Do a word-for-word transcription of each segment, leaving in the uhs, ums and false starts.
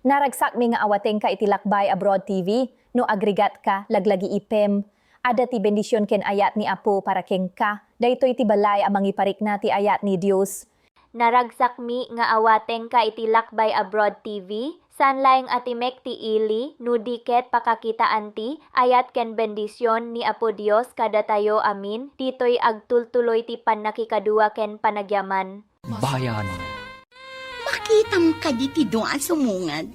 Naragsakmi nga awatengka iti Lakbay Abroad T V. No agrigat ka, laglagi ipem. Adda ti bendision ken ayat ni Apo para kenka. Daytoy ti balay a mangiparikna ti ayat ni Dios. Naragsakmi nga awatengka iti Lakbay Abroad T V. Saan laeng a timek ti ili, no di ket pakakitaan ti ayat ken bendision ni Apo Dios kadatayo amin. Ditoy agtultuloy ti pannakikadua ken panagyaman. Bayan. Makitam kadi ti dua a sumungad?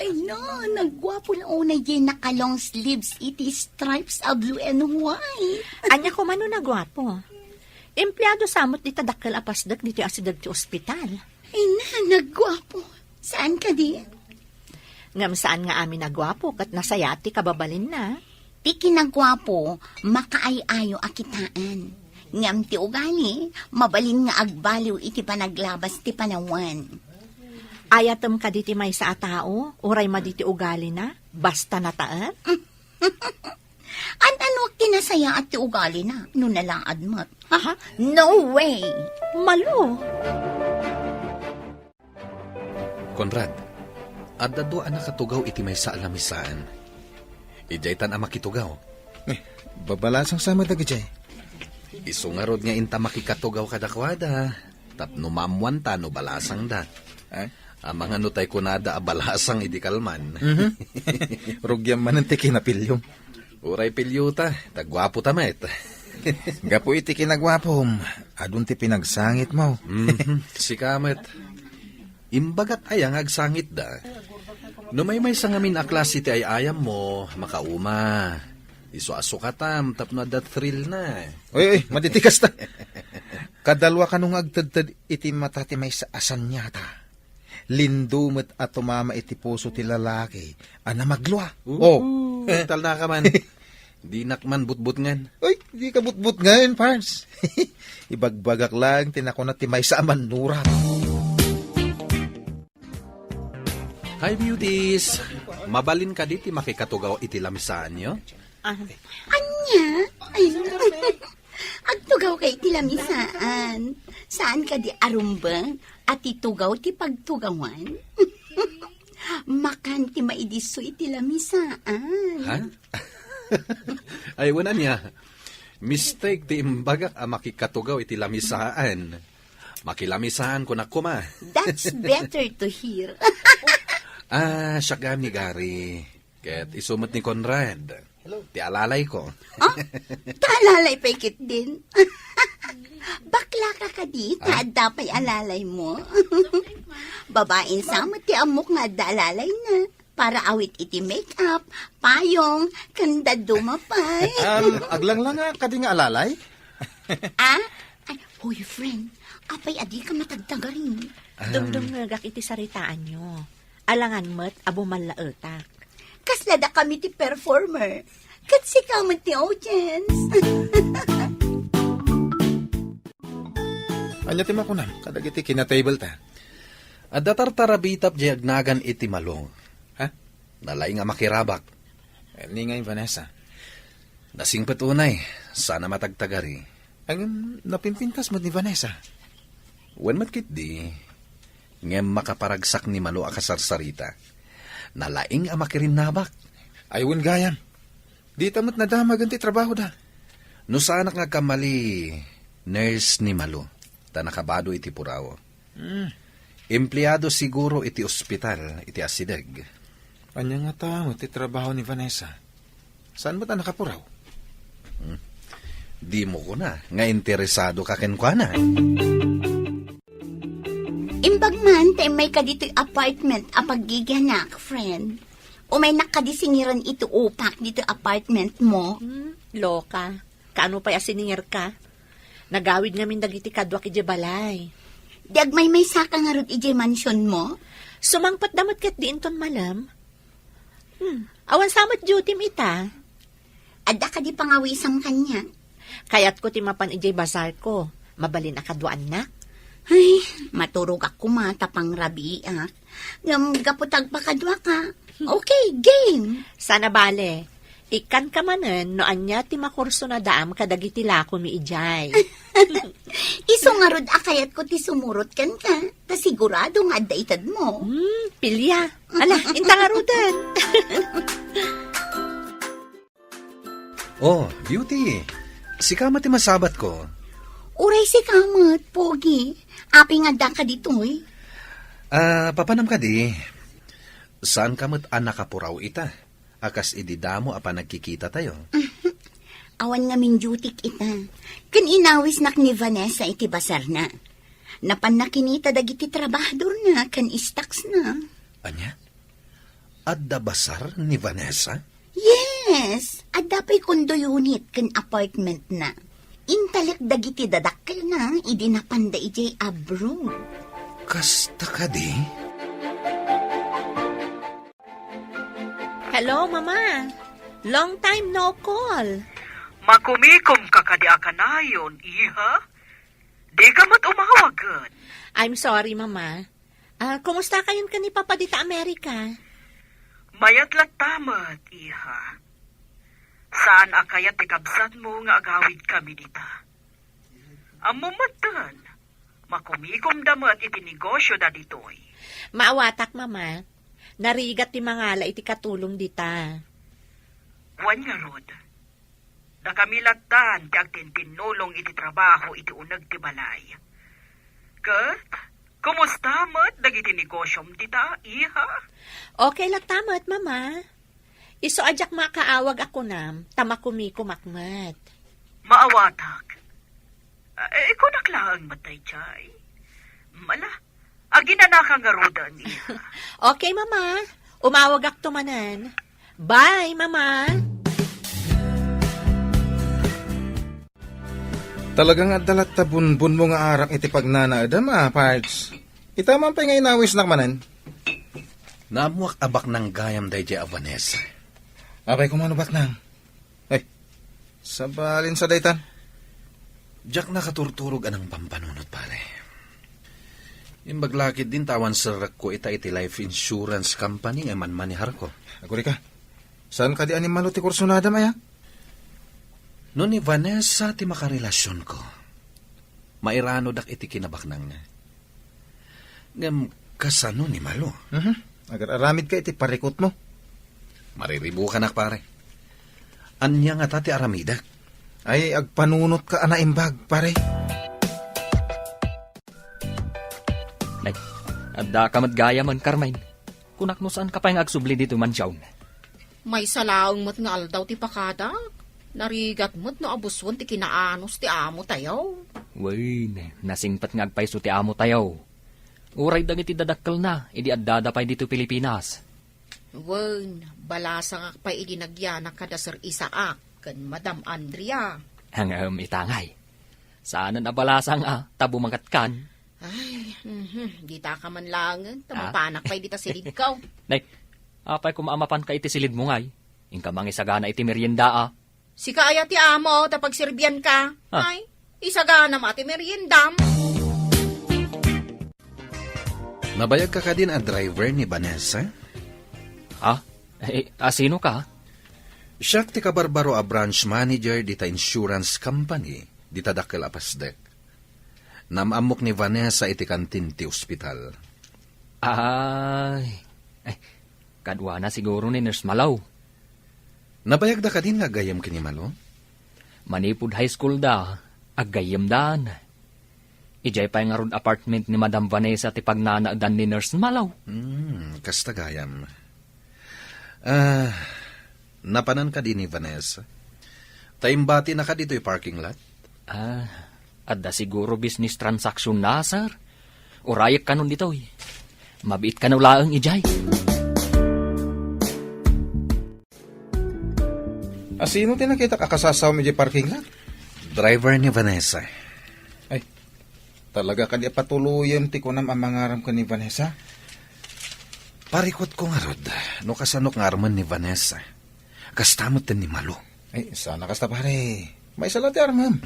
Ay na, nagguapo la unay diay naka-long sleeves iti stripes a blue and white. Ania koma no nagguapo? Empleado sa met dita dakkel a pasdek ditoy asideg ti ospital. Ay na, nagguapo. Saan kadi? Ngem saan nga amin a guapo ket nasayaat ti kababalinna. Ti kinaguapo, makaay-ayo a kitaen. Ngem ti ugali, mabalin nga agbaliw iti panaglabas ti panawen. Ayatem kadi ti maysa a tao, uray madi ti ugalina, basta nataen? An-anuak ti nasayaat ti ugalina, no nalaad met? Ha? No way! Malo! Conrad, adda dua a nakatugaw iti maysa a lamisaan. Idiaytan a makitugaw. Eh, babalasang sa met dagidiay. Isu ngarud nga inta makikatugaw kadakuada, tapno maammuanta no balasangda. Eh? Amangan no tay kunada a balasang idi kalman. Mhm. Rugiam manen ti kinapiliom. Uray piliota, ta guapota met. Gapu iti kinaguapom, adun ti pinagsangitmo. Mhm, sika met. Imbagak aya nga agsangitda. No maymaysa ngamin a klase ti ay-ayammo, makauma. Isu a sukatam tapno adda thrill na. Oy, oy, madi ti kasta. Kadalua kano nga agtedted iti mata ti maysa a saniata. Lindo met a tumama iti puso ti lalaki a namaglua. Oo, oh. Talna ka man. Dinak man butbutngan. Ay, di ka butbutngan, Pars. Ibagbagak lang ti nakuna ti maysa a mannurat. Hi, beauties! Mabalin kadi ti makikatugaw iti lamisaanyo? Ah. Ania? Ay, agtugaw ka iti lamisaan. Saan kadi a rumbeng a ti tugaw ti pagtugawan? Makan ti maidisso iti lamisaan. Ha? Ay, wen ania. Mistake ti imbagak a makikatugaw iti lamisaan. Makilamisaan ko na koma. That's better to hear. Ah, siak gayam ni Gary. Ket isu met ni Conrad. Ti alalayko. Ah? Ta alalay pay ketdin? Bakla ka kadi, ta adda pay alalaymo? Babain sa met ti ammok nga adda alalayna. Para awit iti make-up, payong, ken dadduma pay. Um, aglanglanga kadi nga alalay? Ah? Ay, hoy, friend, apay a dika matagtagari? Um, dumdumngegak iti saritaanyo. Alangan met a bumallaetak. Kasla dakami ti performer. Ket sika met ti audience. Ania ti makunam kadagiti kinatable ta? Adda tartarabitap diay agnagan iti Malo. Ha? Nalaing a makirabak. Ni ngay Vanessa? Nasingpet unay, saan a matagtagari. Ngem napimpintas met ni Vanessa. Wen met ketdi, ngem makaparagsak ni Malo a kasarsarita. Nalaing a makirinnabak. Ay, wen gayam. Dita met nadamag ti trabahoda. No saanak nga agkamali, nurse ni Malo, ta nakabado iti puraw. Hmm. Empleado siguro iti ospital iti asideg. Ania ngata met ti trabaho ni Vanessa? Saan met a nakapuraw? Hmm. Dimo kuna nga interesado ka kenkuana? Imbag man ta immay ka ditoy apartment a paggigianak, friend. Umaynak kadi singiran iti upak ditoy apartment mo? Hmm, loka. Kaano pay a siningirka? Nagawid ngamin dagiti kaduak idiay balay. Di agmaymaysa ka ngarud idiay mansion mo? Sumangpet da met ket di inton malem. Hmm, awan sa met duty-m ita. Adda kadi pangawisam kaniak? Kayatko ti mapan idiay bazar ko. Mabalin a kaduaannak. Ay, maturogak koma ta pangrabiiak. Ngem gapu ta agpakaduaka. Okay, game. Saan a bale. Ikkanka manen no ania ti makursunadaam kadagiti lakomi idiay. Isu ngarud a kayatko ti sumurot kenka, ta sigurado nga adda itedmo. Hmm, pilia. Ala, inta ngaruden. Oh, Beauty. Sika met ti masabatko. Uray sika met, Pogi. Apay nga addaka ditoy? Ah, papanam kadi? Saanka met a nakapuraw ita, a kas idi damo a panagkikitatayo? Awan ngamin duty-k ita. Ken inawisnak ni Vanessa iti basarna. Napanna kinita dagiti trabahadorna ken stocks-na. Ania? Adda basar ni Vanessa? Yes, adda pay condo unit ken apartment-na. Intalek dagiti dadakkelna idi napanda idiay abroad. Kasta kadi? Hello, Mama. Long time no call. Makumikom ka kadi a kanayon, iha? Di ka met umawag ket. I'm sorry, Mama. Ah, kumusta kayon ken ni Papa dita Amerika? Mayat latta met, iha. Saan a kayat ti kabsatmo nga agawid kami dita. Ammom metten, makumikomda met iti negosio da ditoy. Maawatak, Mama. Narigat ti mangala iti katulong dita. Wen ngarud, dakami lattan ti agtintinnulong iti trabaho iti uneg ti balay. Ket, kumusta met dagiti negosiom dita, iha? Okay latta met, Mama. Isu a diak makaawag a kunam, ta makumikomak met. Maawatak. Eh, kunak laeng met daydiay. Mala, aginanaka ngaruden, iha. Okay, Mama. Umawagakto manen. Bye, Mama. Talaga nga adda latta bunbunmo nga arak iti pagnanaedem, a, Pards. Ita man pay nga inawisnak manen. Naammoak a baknang gayam daydiay a Vanessa. Apay koma no baknang? Ay, sabalin sa daytan. Diak nakaturturog a nangpampanunot, pare. Imbag la ketdin ta awan serrekko ita iti life insurance company nga manmaneharko. Agurika, saan kadi a nimalo ti kursunadam aya? No ni Vanessa ti makarelasionko, mairanodak iti kinabaknangna. Ngem kasano ni Malo? Mhm. Agar-aramidka iti parikutmo. Mariribukanak, pare. Ania ngata ti aramidek? Ay, agpanunotka a naimbag, pare. Nay, addaka met gayamen, Carmen. Kunak no saanka pay nga agsubli ditoy mansion. Maysa laeng met nga aldaw ti pakadak. Narigat met no abusuen ti kinaanus ti amo tayo. Wen, nasingpet nga agpayso ti amo tayo. Uray dagiti dadakkelna idi addada pay ditoy Pilipinas. Wen, balasangak pay idi nagyanak kada Sir Isaac ken Madam Andrea. Ngem itangay. Saanen a balasang a, ta bumangatkan. Ay, mhm, dita ka man laengen, ta Ah? mapanak pay dita silidko. Nay, apay koma a mapanka iti silidmo ngay? Inka mangisagana iti merienda a. Sika aya ti amo, ta pagserbianka. Ah. Ay, isagana ma ti meriendam. Nabayagka kadin a driver ni Vanessa? Ha? Eh, a, sino ka? Siak ti kabarbaro a branch manager dita insurance company, dita dakkel a pasdek. Naam-ammok ni Vanessa iti kantin ti ospital. Ay, eh, kaduana siguro ni Nurse Malo. Nabayagda kadin nga aggayem ken ni Malo? Manipud high school da, aggayyemdan. Idiay pay ngarud apartment ni Madam Vanessa ti pagnanaedan ni Nurse Malo. Hmm, kasta gayam. Ah, napanan kadi ni Vanessa? Ta imbatinaka ditoy parking lot? Ah, adda siguro business transaction na, sir. Urayek kanon ditoy. Mabiit kano laeng idiay. A, sino ti nakitak a kasasawam idiay parking lot? Driver ni Vanessa. Ay, talaga kadi a patuloyen ti kunam a mangaram ken ni Vanessa? Parikutko ngarud, no kasanok nga armen ni Vanessa. Kasta met ken ni Malo. Ay, sana kasta, pare. Maysa la ti armem.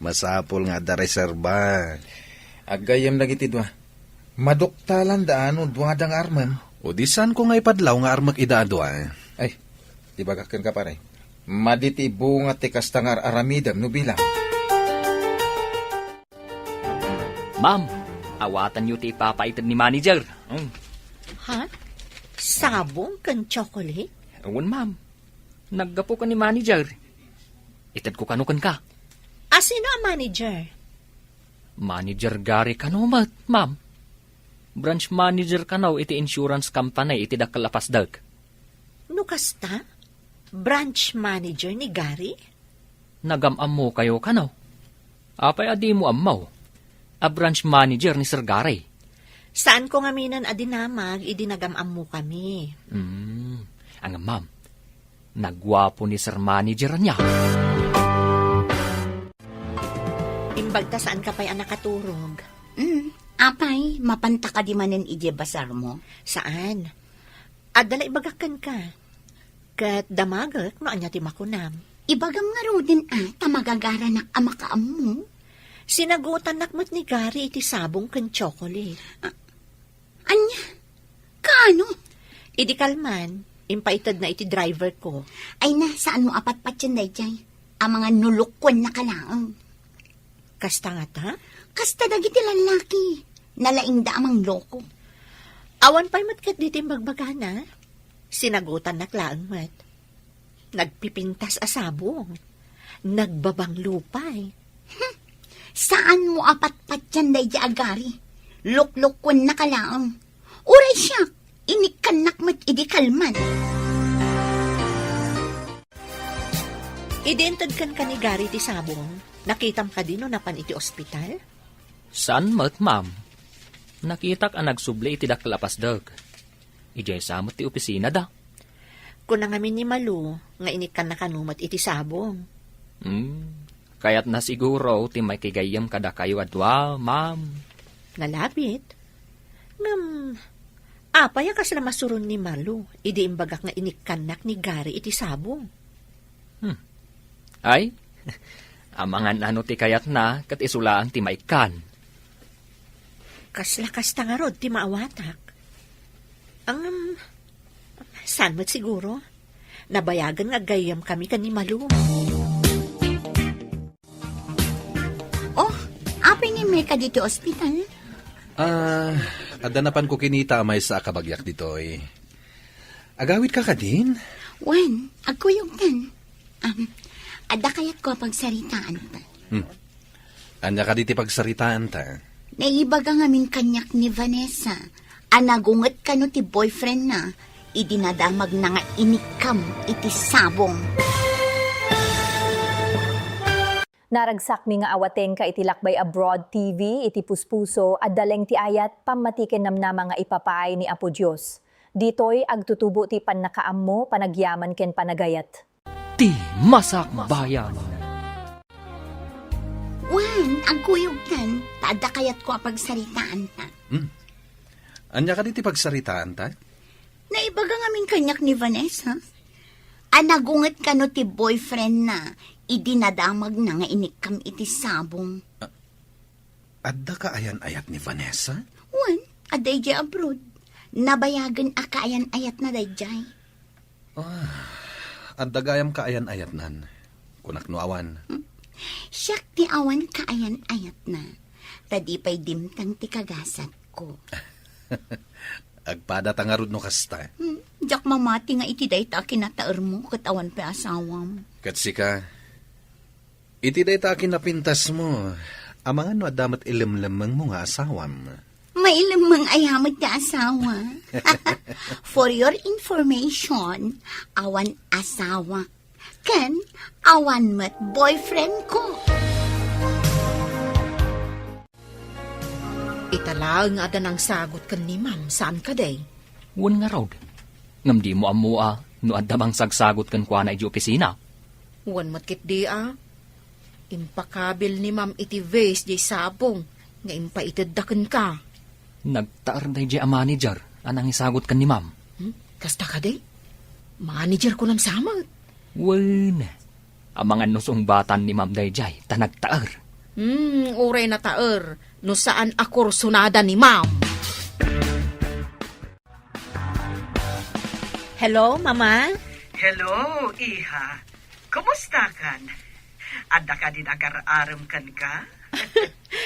Masapul nga adda reserba. Aggayyem dagiti dua. Maduktalan da no duada nga armem. O di saanko nga ipadlaw nga armek ida a dua. Ay, Ibagak kenka, pare. Madi ti bunga ti kasta nga ar-aramidem no bilang. Ma'am, awatanyo ti ipapaited ni manager. Mm. Ha? Sabong ken chocolate? Wen, ma'am. Naggapu ken ni manager. Itedko kano kenka. A, sino a manager? Manager Gary kano met, ma'am. Branch manager kano iti insurance company iti dakkel a Pasdek. No kasta, branch manager ni Gary? Nagam-ammokayo kano? Apay a dimo ammo a branch manager ni Sir Gary? Saanko ngaminen a dinamag idi nagam-ammokami. Hmm, ngem ma'am, nagguapo ni Sir Manager ania. Imbagta saanka pay a nakaturog. Hmm, apay, mapanta kadi manen idiay basarmo? Saan? Adda la ibagak kenka. Ket damagek no ania ti makunam. Ibagam ngaruden a ta magagaranak a makaammo. Sinagutannak met ni Gary iti sabong ken chocolate. A, ania? Kaano? Idi kalman, impaitedna iti driver ko. Ay na, saanmo a patpatien daydiay? Amangan no lukkuennaka laeng. Kasta ngata? Kasta dagiti lallaki. Nalaingda a mangloko. Awan pay met ketdi ti imbagbagana. Sinagutannak laeng met. Nagpipintas a sabong. Nagbabanglo pay. Hmm. Saanmo a patpatien daydiay a Gary? Luklukkuennaka laeng. Uray siak, inikkannak met idi kalman. Idi inted kenka ni Gary ti sabong, nakitam kadi no napan iti ospital? Saan met, ma'am. Nakitak a nagsubli iti dakkel a Pasdek. Idiay sa met ti opisinada. Kuna ngamin ni Malu nga inikkanna kano met iti sabong. Hmm, kayatna siguro ti makigayyem kadakayo a dua, ma'am. Nalabit. Ngem, apay a kasla masuron ni Malu idi imbagak nga inikkannak ni Gary iti sabong? Hmm. Ay, amangan no ti kayatna ket isu laeng ti maikkan. Kasla kasta ngarud ti maawatak. Ngem, saan met siguro? Nabayagen nga aggayyemkami ken ni Malu. Oh, apay nga immay kadi ti ospital? Ah, adda napanko kinita a maysa a kabagiak ditoy. Agawidka kadin? Wen, agkuyogtan. Um, adda kayatko a pagsaritaanta. Hmm. Ania kadi ti pagsaritaanta? Naibaga ngamin kaniak ni Vanessa a nagunget kano ti boyfriendna idi nadamagna nga inikkam iti sabong. Naragsakmi nga awatenka iti Lakbay Abroad T V, iti puspuso, adda laeng ti ayat, pammati ken namnama nga ipapaay ni Apo Dios. Ditoy agtutubo ti pannakaammo, panagyaman ken panagayat. Ti Masakbayan. Wen, agkuyogtan, ta adda kayatko a pagsaritaanta. Hmm. Ania kadi ti pagsaritaanta? Naibaga ngamin kaniak ni Vanessa a nagunget kano ti boyfriendna idi nadamagna nga inikkam iti sabong. A-, adda kaayan-ayat ni Vanessa? Wen, adda idiay abroad. Nabayagen a kaayan-ayatna daydiay. Ah, adda gayam kaayan-ayatnan. Kunak no awan. Hmm. Siak ti awan kaayan-ayatna. Ta di pay dimtang ti kagasatko. Agpada ta ngarud no kasta. Hmm, diak mamati nga iti dayta a kinataermo ket awan pay asawam. Ket sika, iti dayta a kinapintasmo, amangan no adda met ilemlemmengmo nga asawam. Mailemmeng aya met ti asawa. For your information, awan asawa. Ken awan met boyfriend ko. Ita laeng nga adda nangsagot ken ni Ma'am, saan kadi? Wen ngarud. Ngem dimo ammo a no adda mangsagsagot kenkuana idiay opisina. Wen met ketdi a. Impakabil ni Ma'am iti vase diay sabong nga impaitedda kenka. Nagtaer daydiay a manager a nangisagot ken ni Ma'am. Hmm? Kasta kadi? Manager kunam sa met. Wen, amangan no sungbatan ni Ma'am daydiay ta nagtaer. Hmm, uray nataer no saan a kursunada ni Ma'am. Hello, Mama? Hello, iha. Kumustakan? Adda kadin agar-arem kenka?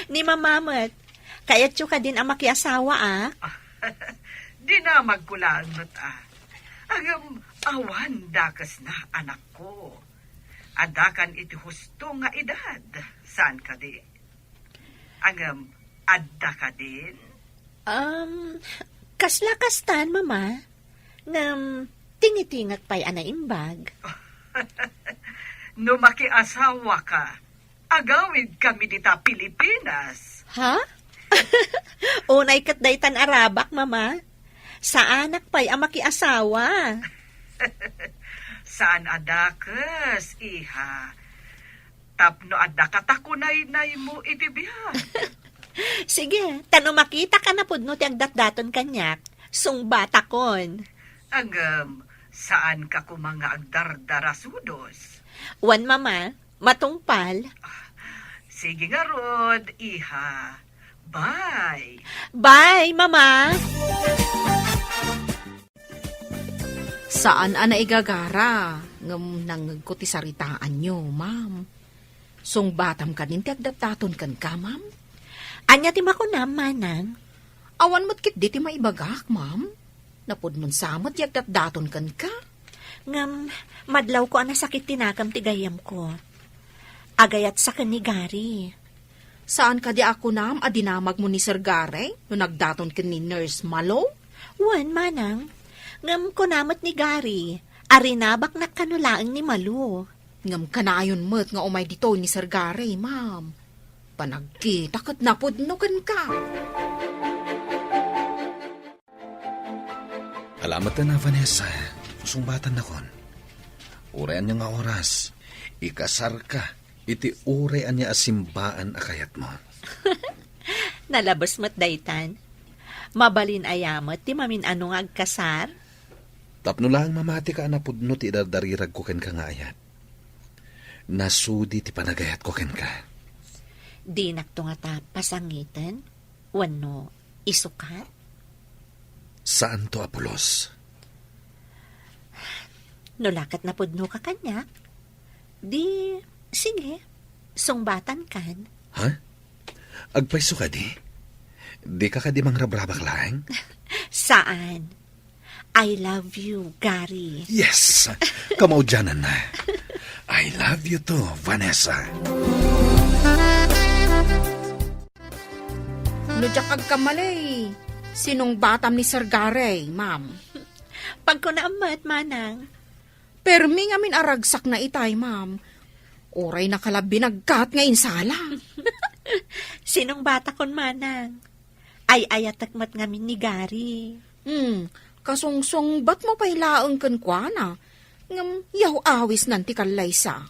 Ni Mama met. Kayatyo kadin a makiasawa, a? Dinamagko laeng met, a. Ngem, awan dakesna, anakko. Addakan iti husto nga edad, saan kadi? Ngem, adda kadin? Um, kasla kastan, Mama. Ngem, tingitingak pay a naimbag. No makiasawaka, agawid kami dita Pilipinas. Ha? Unay ket daytan a rabak, Mama. Saanak pay a makiasawa. Saan a dakes, iha. Tapno adda katakunaynaymo iti biag. Sige, ta no makitaka napudno ti agdatdaton kaniak, sungbatakon. Ngem, saanka koma nga agdardarasudos? Wen, Mama, matungpal. Sige ngarud, iha. Bye. Bye, Mama. Saan a naigagara, ngem nangngegko ti saritaanyo, ma'am. Sungbatam kadin ti agdatdaton kenka, ma'am? Ania ti makunam, manang? Awan met ketdi ti maibagak, ma'am. Napudnon sa met ti agdatdaton kenka. Ngem, madlawko a nasakit ti nakem ti gayyemko. Agayatsa ken ni Gary. Saan kadi a kunam a dinamagmo ni Sir Gary no nagdaton ken ni Nurse Malo? Wen, manang. Ngem kuna met ni Gary, a rinabaknak kano laeng ni Malo. Ngem kanayon met nga umay ditoy ni Sir Gary, ma'am. Panagkita ket napudno kenka. Alamat na, Vanessa. Sungbatannakon. Uray ania nga oras, ikasarka iti uray ania a simbaan a kayatmo. Nalabes met daytan. Mabalin aya met ti mamin-ano nga agkasar? Tapno laeng mamatika a napudno ti idardariragko kenka nga ayat. Nasudi ti panagayatko kenka. Dinakto ngata pasangiten wenno isukat? Saanto a pulos. No la ket napudnoka kaniak, di, sige, sungbatankan. Ha? Agpayso kadi? Dika kadi mangrabrabak laeng? Saan. I love you, Gary. Yes! Kamaudiananna. I love you too, Vanessa. No diak agkamali, sinungbatam ni Sir Gary, ma'am. Pagkunaam met, manang. Permi ngamin a ragsakna itay, ma'am. Uray nakalabbi nagkat nga insala. Sinungbatakon, manang. Ay-ayatek met ngamin ni Gary. Hmm, kasungsungbatmo pay laeng kenkuana. Ngem yaw-awisnan ti kallaysa.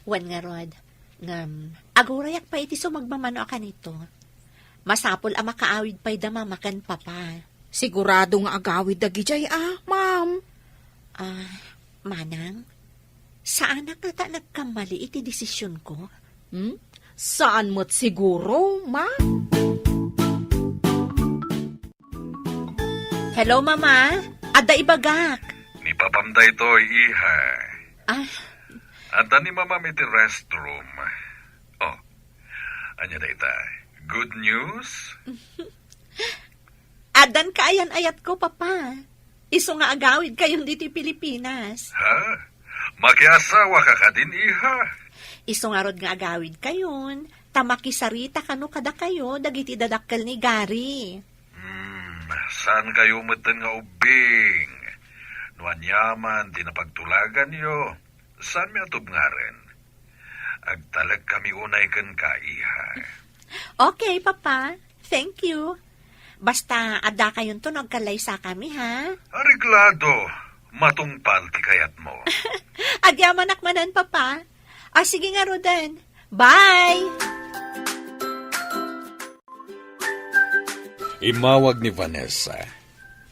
Wen ngarud, ngem agurayak pay iti sumagmamano a kanito. Masapul a makaawid pay da mama ken papa. Sigurado nga agawid dagidiay a, ma'am. Ah, manang, saanak ngata nagkammali iti desisionko? Hmm? Saan met siguro, ma? Hello, Mama. Adda ibagak. Ni Papam daytoy, iha. Ah. Adda ni Mamam iti restroom. Oh, ania dayta? Good news? Addan kaayan-ayatko, Papa. Isu nga agawidkayon ditoy Pilipinas. Ha? Makiasawaka kadin, iha? Isu ngarud nga agawidkayon, ta makisarita kano kadakayo dagiti dadakkel ni Gary. Hmm, saankayo metten nga ubbing. No aniaman ti napagtulaganyo, saanmi a tubngarem. Agtalek kami unay kenka, iha. Okay, Papa. Thank you. Basta, addakayonto no agkallaysakami, ha? Areglado. Matungpal ti kayatmo. Agyamanak manen, Papa. Ah, sige ngaruden. Bye! Immawag ni Vanessa.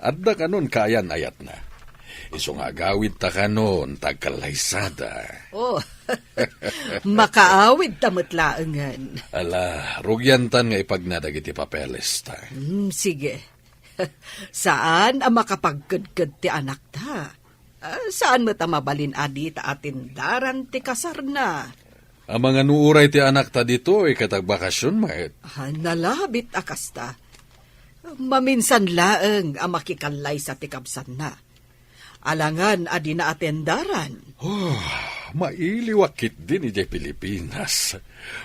Adda kanon kaayan-ayatna. Isu nga agawidta kanon ta agkallaysada. Oh, makaawidta met laengen. Ala, rugiantan nga ipagna dagiti papelesta. Hmm, sige. Saan a makapagkedked ti anakta. Ah, saan met a mabalin a dita atendaran ti kasarna. Amangan no uray ti anakta ditoy ket agbakasyon met. Ah, nalabit a kasta. Maminsan laeng a makikallaysa ti kabsanna. Alangan a dina atendaran. Oh, mailiwak ketdin idiay Pilipinas.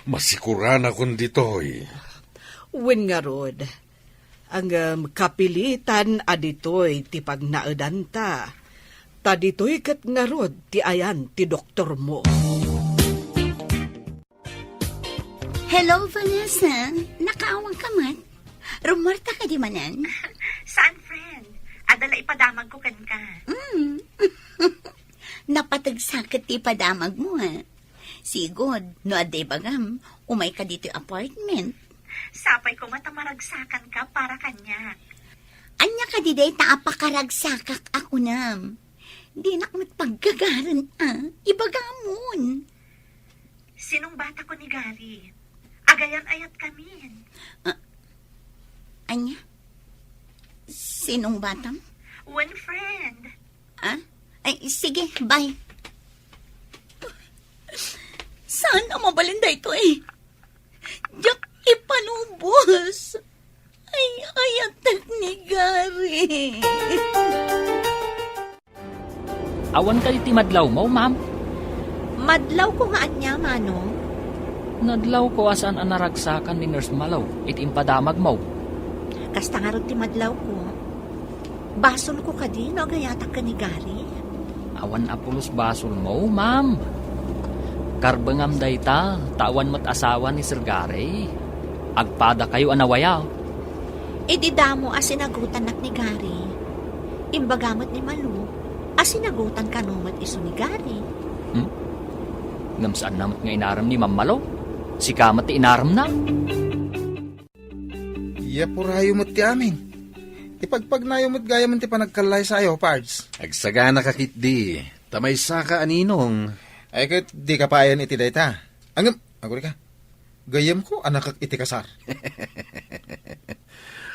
Masikuranakon ditoy. Wen ngarud, ngem kapilitan a ditoy ti pagnaedanta. Ta ditoy ket ngarud ti ayan ti doktormo. Hello, Vanessa. Nakaawang ka man? Rumuarta ka di manen? Saan, friend? Adda la ipadamagko kenka. Mm. Napateg sa ket ti ipadamagmo, ha? Sigud, no adda ibagam, umay ka ditoy apartment. Sapay koma ta maragsakan ka para kaniak. Ania kadi dayta a pakaragsakak a kunam? Dinak met paggagaren a. Ibagamon. Sinungbatakon ni Gary. Agayan-ayat kamin. Ah, ania? Sinungbatam? One friend. Ah? Ay, sige, bye. Saan a mabalin daytoy? Diak ipanubos. Ay, ayatek ni Gary. Awan kadi ti madlawmo, ma'am? Madlawko nga ania, Manong? Nadlawko a saan a naragsakan ni Nurse Malo iti impadamagmo. Kasta ngarud ti madlawko. Basolko kadi no agayatak ken ni Gary? Awan a pulos basolmo, ma'am. Karbengam dayta, ta awan met asawa ni Sir Gary. Agpadakayo a nawaya. Idi damo a sinagutannak ni Gary, imbaga met ni Malu a sinagutan kano met isu ni Gary. Hmm? Ngem saanna met nga inarem ni Ma'am Malo? Sika met ti inaremna. Iyapurayo met ti amin. Ipagpagnayo met gayamen ti panagkallaysayo, Pards. Agsagana ka ketdi, ta maysa ka a ninong. Ay ket di ka payen iti dayta. Ngem, aguri ka. Gayyemko a nakak iti kasar.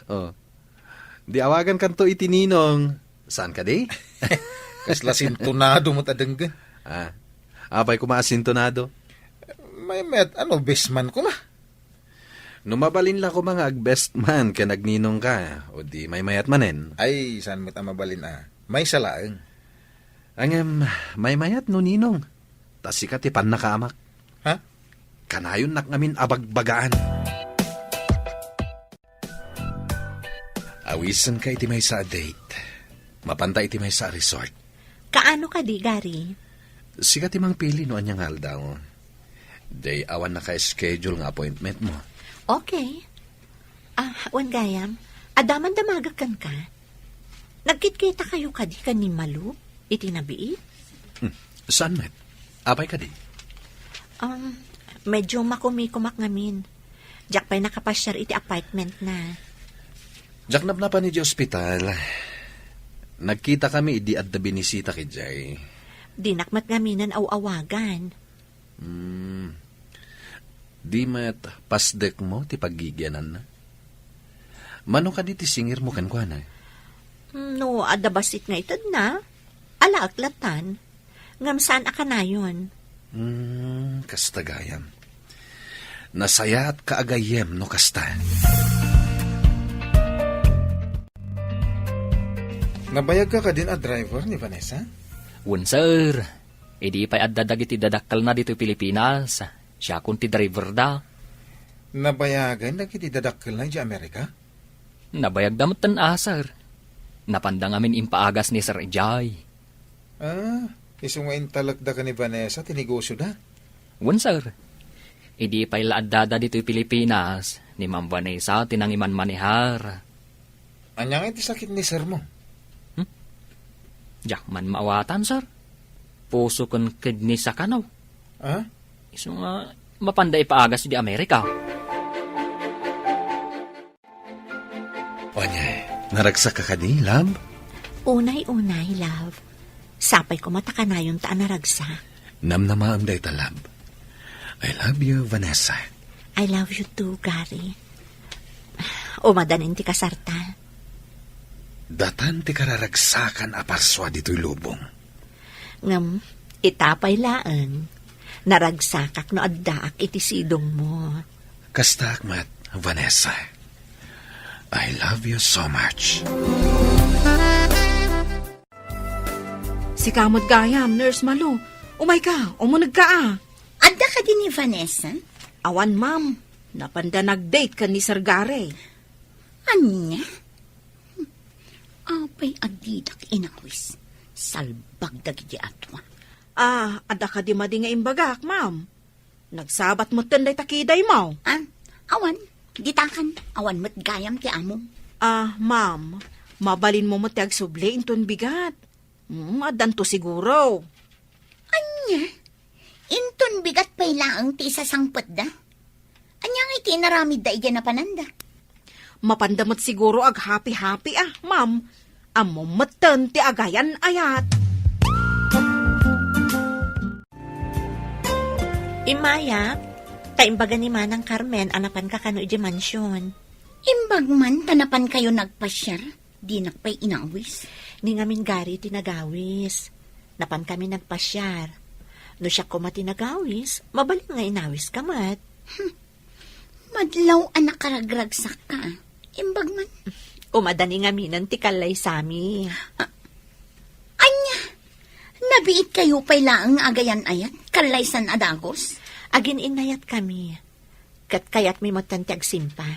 Oh. Di awagankanto iti ninong. Saan kadi? Kasla sintonado met a denggen. Ah, apay koma a sintonado? Maymayat, ano, best man koma. No mabalin la koma nga ag-best man ken agninong ka, o di maymayat manen. Ay, saan met a mabalin a? Maysa laeng. Ngem, maymayat no ninong. Ta sika ti pannakaamak. Ha? Kanayonnak ngamin a bagbagaan. Awisenka iti maysa a date. Mapanta iti maysa a resort. Kaano kadi, Gary? Sika ti mangpili no ania nga aldaw. Diay awan naka-schedule nga appointment mo. Okay. Ah, wen gayam, adda man damagek kenka. Nagkitkita kayo kadi ken ni Malu iti nabiit? Hmm, saan met? Apay kadi? Um, medyo makumikumak ngamin. Diak pay nakapasiar iti apartment na. Diak napnapan iti ospital. Nagkita kami idi adda binisita idiay. Dinak met ngaminen aw-awagan. Hmm. Di met pasdek mo ti paggigiananna? Mano kadi ti singirmo kenkuana? Hmm, no adda bassit nga itedna, alaek latan. Ngem saan a kanayon. Hmm, kasta gayam. Nasayaat ka a gayyem no kasta. Nabayag ka kadin a driver ni Vanessa? Wen, sir. Idi pay adda dagiti dadakkelna ditoy Pilipinas, siakon ti driverda. Nabayagen dagiti dadakkelna idiay Amerika? Nabayagda metten a, sir. Napanda ngamin impaagas ni Sir Jay. Ah, isu nga intalekda ken ni Vanessa ti negosioda? Wen, sir. Idi pay la addada ditoy Pilipinas, ni Ma'am Vanessa ti nangimanmanehar. Ania ngay ti sakit ni sir mo? Hmm? Diak man maawatan, sir. Puso ken kidney sa kano. Ah? Isu nga mapanda ipaagas di Amerika. Ania, naragsak ka kadi, love? Unay-unay, love. Sapay koma ta kanayonta a naragsak. Namnamaem dayta, love. I love you, Vanessa. I love you too, Gary. Umadanin ti kasarta. Datan ti kararagsakan a parsua ditoy lubong. Ngem, ita pay laeng, naragsakak no addaak iti sidongmo. Kastaak met, Vanessa. I love you so much. Sika met gayam, Nurse Malu. Umayka, umunegka a. Adda kadi ni Vanessa? Awan, ma'am. Napanda nag-date ken ni Sir Gary. Ania? Apay a didak inawis? Salbag dagiti atua. Ah, adda kadi madi nga imbagak, ma'am? Nagsabat metten dayta kidaymo. Ah, awan. Ditakan, awan met gayam ti amom. Ah, ma'am, mabalinmo met ti agsubli inton bigat. Mm, addanto siguro. Ania? Inton bigat pay laeng ti isasangpetda? Ania ngay ti inaramidda idiay napananda? Mapanda met siguro aghapi-hapi a, ma'am. Ammom metten ti agayan-ayat. Immayak, ta imbaga ni Manang Carmen a napanka kano idiay mansion. Imbag man ta napankayo nagpasiar? Dinak pay inawis. Ni ngamin Gary ti nagawis. Napankami nagpasiar. No siak koma ti nagawis, mabalin nga inawiska met. Hmm. Madlaw a nakaragragsakka. Imbag man. Umada ni ngaminen ti kallaysami. Ah, ania? Nabiitkayo pay laeng agayan-ayat, kallaysan a dagus? Agin-innayatkami. Ket kayatmi metten ti agsimpa.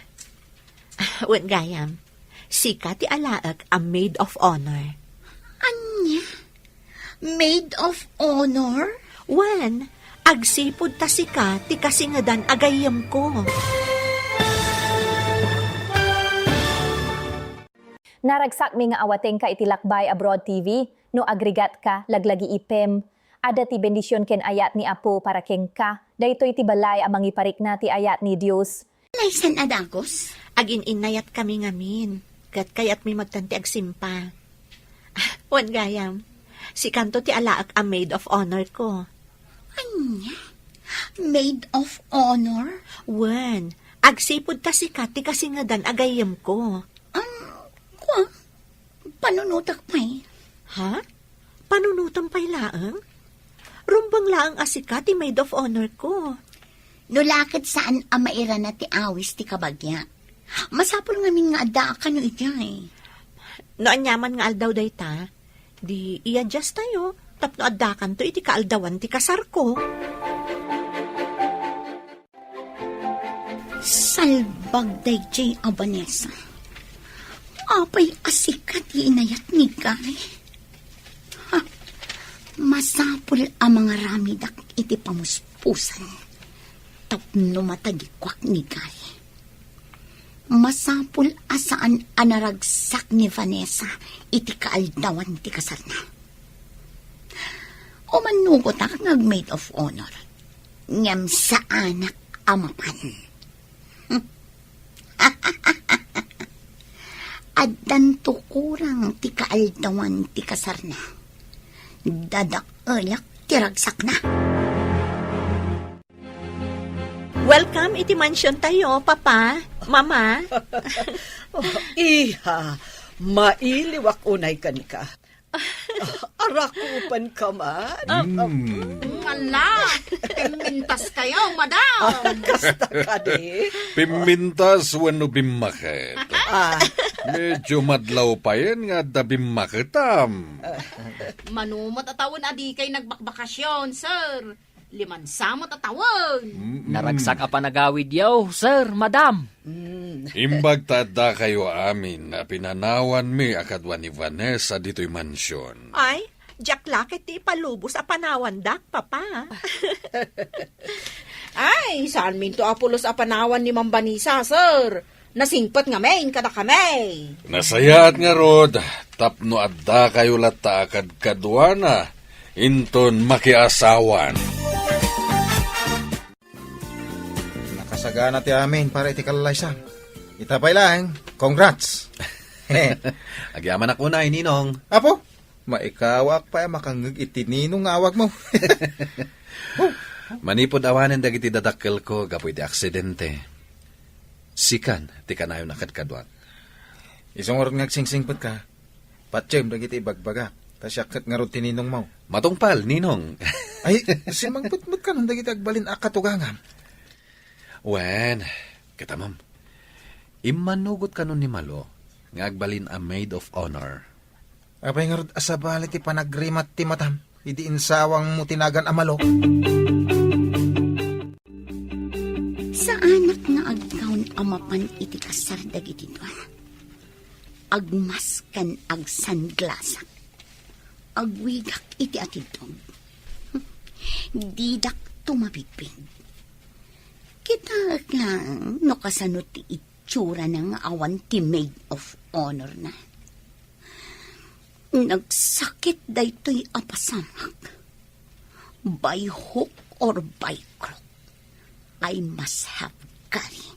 Wen gayam, sika ti alaek a maid of honor. Ania? Maid of honor? Wen, agsipud ta sika ti kasingedan a gayyemko. Naragsakmi nga awatengka iti Lakbay Abroad T V. No agrigatka, laglagiipem. Adda ti bendision ken ayat ni Apo para kenka. Daytoy ti balay a mangiparikna ti ayat ni Dios. Laysan a dagus? Agin-innayatkami ngamin, ket kayatmi metten ti agsimpa. Ah, wen gayam, sikanto ti alaek a maid of honor ko. Ania? Maid of honor? Wen, agsipud ta sika ti kasingedan a gayyemko. Um, kua? Panunotek pay. Ha? Panunotem pay laeng? Rumbeng laeng a sika ti maid of honor ko. No la ket saan a mairana ti awis ti kabagia. Masapul ngamin nga addaak kano idiay. No aniaman nga aldaw dayta, di i-adjust tayo tapno addakanto iti kaaldawan ti kasarko. Salbag daydiay a Vanessa. Apay a sika ti inayat ni Gary? Ha? Masapul a mangaramidak iti pamuspusan tapno matagikuak ni Gary. Masapul a saan a naragsak ni Vanessa iti kaaldawan ti kasarna. Umannugotak nga ag-maid of honor, ngem saanak a mapan. Addanto kurang ti kaaldawan ti kasarna. Dadaelak ti ragsakna. Welcome iti mansion tayo, Papa, Mama. Oh, iha, mailiwak unay kenka. Ah, arakupanka man? Mm. Ala, pimmintaskayo, madam. Ah, kasta kadi? Pimmintas wenno bimmaket? Ah. Medyo madlaw payen nga adda bimmaketam. Mano met a tawen a dikay nagbakbakasyon, sir. Limansa met a tawen. Mm-mm. Naragsak a panagawidyo, sir, madam. Mm. Imbag ta addakayo amin a pinanawanmi a kadua ni Vanessa ditoy mansion. Ay, diak la ket ti ipalubos a panawandak, Papa. Ay, saanminto a pulos a panawan ni Ma'am Vanessa, sir. Nasingpet ngamin kadakami. Nasayaat ngarud, tapno addakayo latta a kadkaduana, inton makiasawan. Nakasagana ti amin para iti kallaysa. Ita pay laeng, congrats! Agyamanak unay, Ninong. Apo, maikawaak pay a makangngeg iti Ninong nga awagmo. Manipud awanen dagiti dadakkelko gapu iti aksidente, sikan ti kanayon a kadkaduak. Isu ngarud nga agsingsingpetka, patiem dagiti ibagbagak, ta siak ket ngarud ti ninongmo. Matungpal, Ninong. Ay, simmangpet met kanon dagiti agbalin a katugangam. Wen, kitamam. Immanugot kanon ni Malo nga agbalin a maid of honor. Apay ngarud a sabali ti panagrimat ti matam idi insawangmo ti nagan a Malo? Saanak nga agkaon a mapan iti kasar dagiti dua. Agmask ken agsanglasak. Agwigak iti atidog. Didak tumabigpig. Kitaek laeng no kasano ti itsurana nga awan ti maid of honor na. Nagsakit daytoy a pasamak. By hook or by crook, I must have Gary.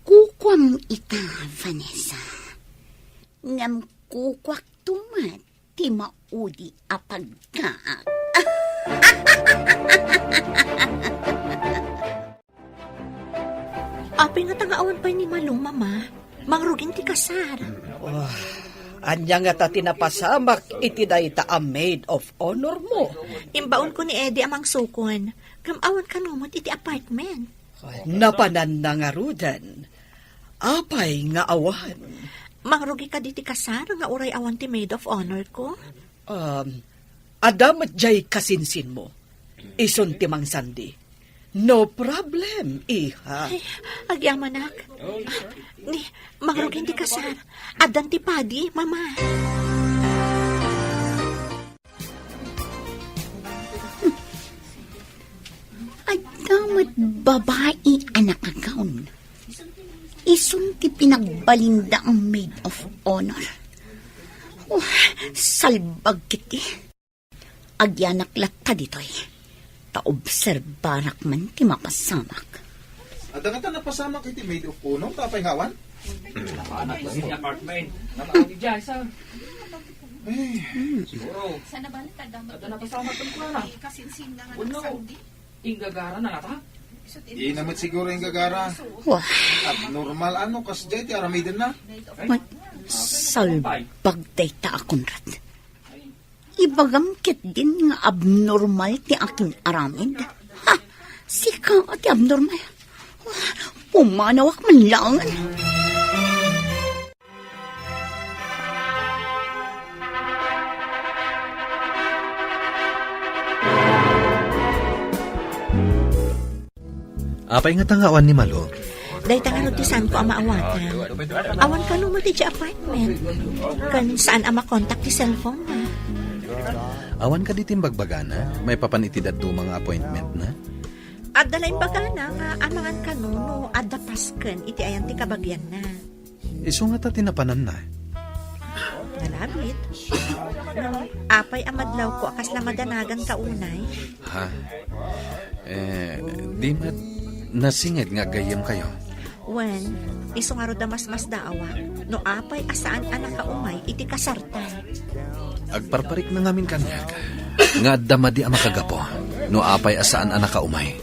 Kukuam ita, Vanessa. Ngem kukuak tumet ti maudi a pagkaak. Apay ngata nga awan pay ni Malo, Mama? Mangrugin ti kasar. Ah, ania ngata ti napasamak iti dayta a maid of honor mo? Imbaonko ni Eddie a mangsukon. Ngem awan kano met iti apartment. Ay, napananna ngaruden. Apay nga awan? Mangrugi kadi ti kasar nga uray awan ti maid of honor ko? Um, adda met jay kasinsinmo. Isun ti mangsandi. No problem, iha. Ay, agyamanak. Ni, mangrugin ti kasar. Addan ti padi, Mama. Adda met babai a nakagawn. Isun ti pinagbalinda a maid of honor. Oh, salbag ketdi. Agyanak latta ditoy. Ta obserbarak man ti mapasamak. Adda ngata napasamak iti maid of honor, ta apay nga awan? Napanak kasi ti apartment. Napanak ni Jai, sir. Eh. Siguro. Adda napasamak ken kuana. Wenno, inggagara na ngata? Ina met siguro inggagara. Wah. Abnormal ano, kasdiay ti aramidenna. Ay. Salbag dayta a Conrad. Ibagam ketdin nga abnormal ti akin aramid. Ha? Sika ti abnormal? Pumanawak man laeng. Apay ngata nga awan ni Malo? Dayta ngarud ti saanko a maawatan. Awan kano met idiay apartment. Ken saan a makontak ti cellphone na. Awan kadi ti imbagbagana maipapan iti dadduma nga appointment na? Adda la imbagana nga amangan kano no adda pasken iti ayan ti kabagianna. Isu ngata ti napananna. Nalabit. Apay a madlawko a kasla madanagan ka unay? Ha? Eh, di met nasinged nga aggayyemkayo? Wen, isu ngarud a masmasdaawak no apay a saan a nakaumay iti kasarta. Agparparikna ngamin kaniak nga adda madi a makagapu no apay a saan a nakaumay.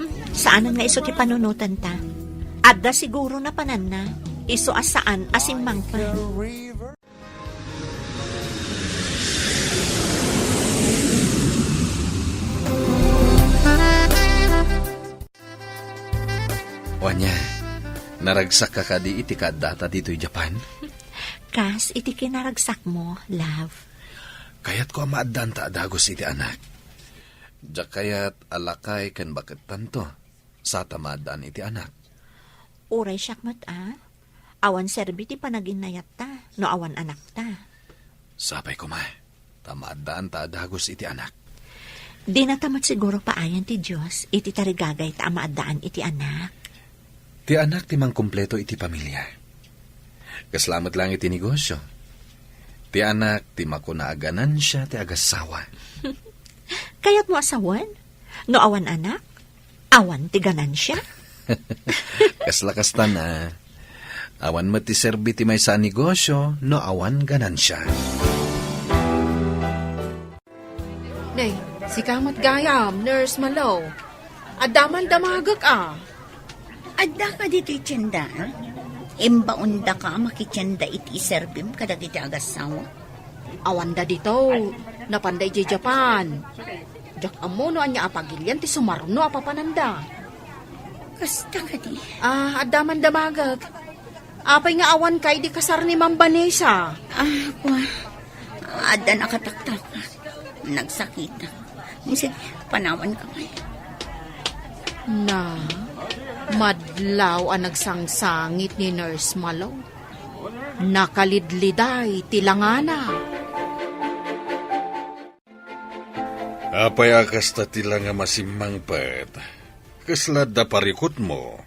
Hmm, saanen nga isu ti panunotanta. Adda siguro napananna, isu a saan a simmangpet. Wen, naragsak ka kadi iti kaaddata ditoy Japan? Kas iti kinaragsakmo, love. Kayatko a maaddaanta a dagus iti anak. Diak kayat a lakay ken bakettanto, sa ta maaddaan iti anak. Uray siak met a, awan serbi ti panaginnayatta no awan anakta. Sapay koma, ta maaddaanta a dagus iti anak. Dinata met siguro paayan ti Dios iti tarigagayta a maaddaan iti anak. Ti anak ti mangkumpleto iti pamilia. Kasla met laeng iti negosio. Ti anak ti makuna a ganansia ti agassawa. Kayatmo a sawen? No awan anak, awan ti ganansia? Kasla kastan a. Awan met ti serbi ti maysa a negosio no awan ganansia. Nay, sika met gayam, Nurse Malo. Adda man damagek a. Adda ka ditoy tienda, a? Imbaondaka a makitienda iti iserbim kadagiti agassawa? Awanda dito. Napanda idiay Japan. Diak ammo no ania a pagilian ti sumarno a papananda. Kasta kadi? Ah, adda man damagek. Apay nga awanka idi kasar ni Ma'am Vanessa? Ah, kua. Adda nakataktak. Nagsakitak. Sige, panawanka ngay. Na, madlaw a nagsangsangit ni Nurse Malo. Nakalidliday ti langana. Apay a kasta ti langam a simmangpet? Kasla adda parikutmo?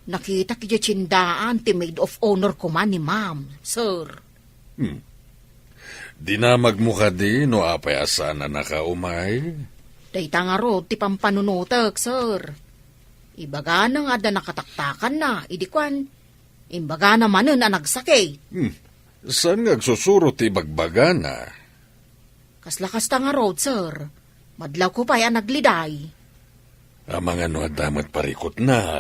Nakitak idiay tiendaan ti maid of honor koma ni Ma'am, sir. Hmm. Dinamagmo kadi no apay a saan a nakaumay? Dayta ngarud ti pampanunotek, sir. Ibagana nga adda nakataktakanna, idi kuan, imbagana manen a nagsakit. Hmm. Saan nga agsusuro ti ibagbagana? Kasla kasta ngarud, sir. Madlawko pay a nagliday. Amangan no adda met parikutna.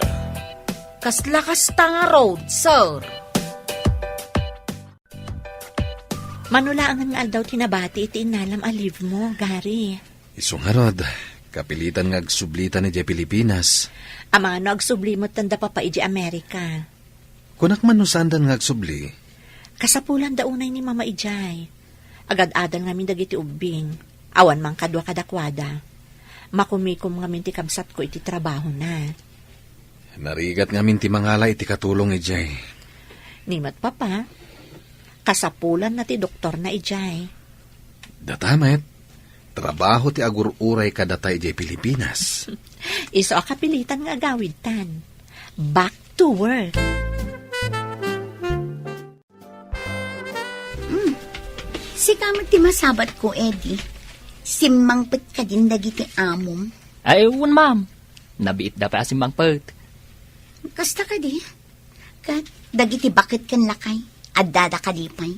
Kasla kasta ngarud, sir. Mano laengen nga aldaw ti nabati iti innalam a leave mo, Gary? Isu ngarud, kapilitan nga agsublitan idiay Pilipinas. Amangan no agsubli met da papa idiay Amerika. Kunak man no saandan nga agsubli? Kasapulanda unay ni Mama idiay. Agad-adal ngamin dagiti ubbing. Awan man kadua kadakuada. Makumikom ngamin ti kabsatko iti trabahona. Narigat ngamin ti mangala iti katulong idiay. Ni met papa, kasapulanna ti doktorna idiay. Data met, trabaho ti agur-uray kadata idiay Pilipinas. Isu a kapilitan nga agawidtan. Back to work. Hmm. Sika met ti masabatko, Eddie. Simmangpet kadin dagiti amom? Ay, wen, ma'am. Nabiitda pay a simmangpet. Kasta kadi? Ket dagiti baket ken lakay, addada kadi pay?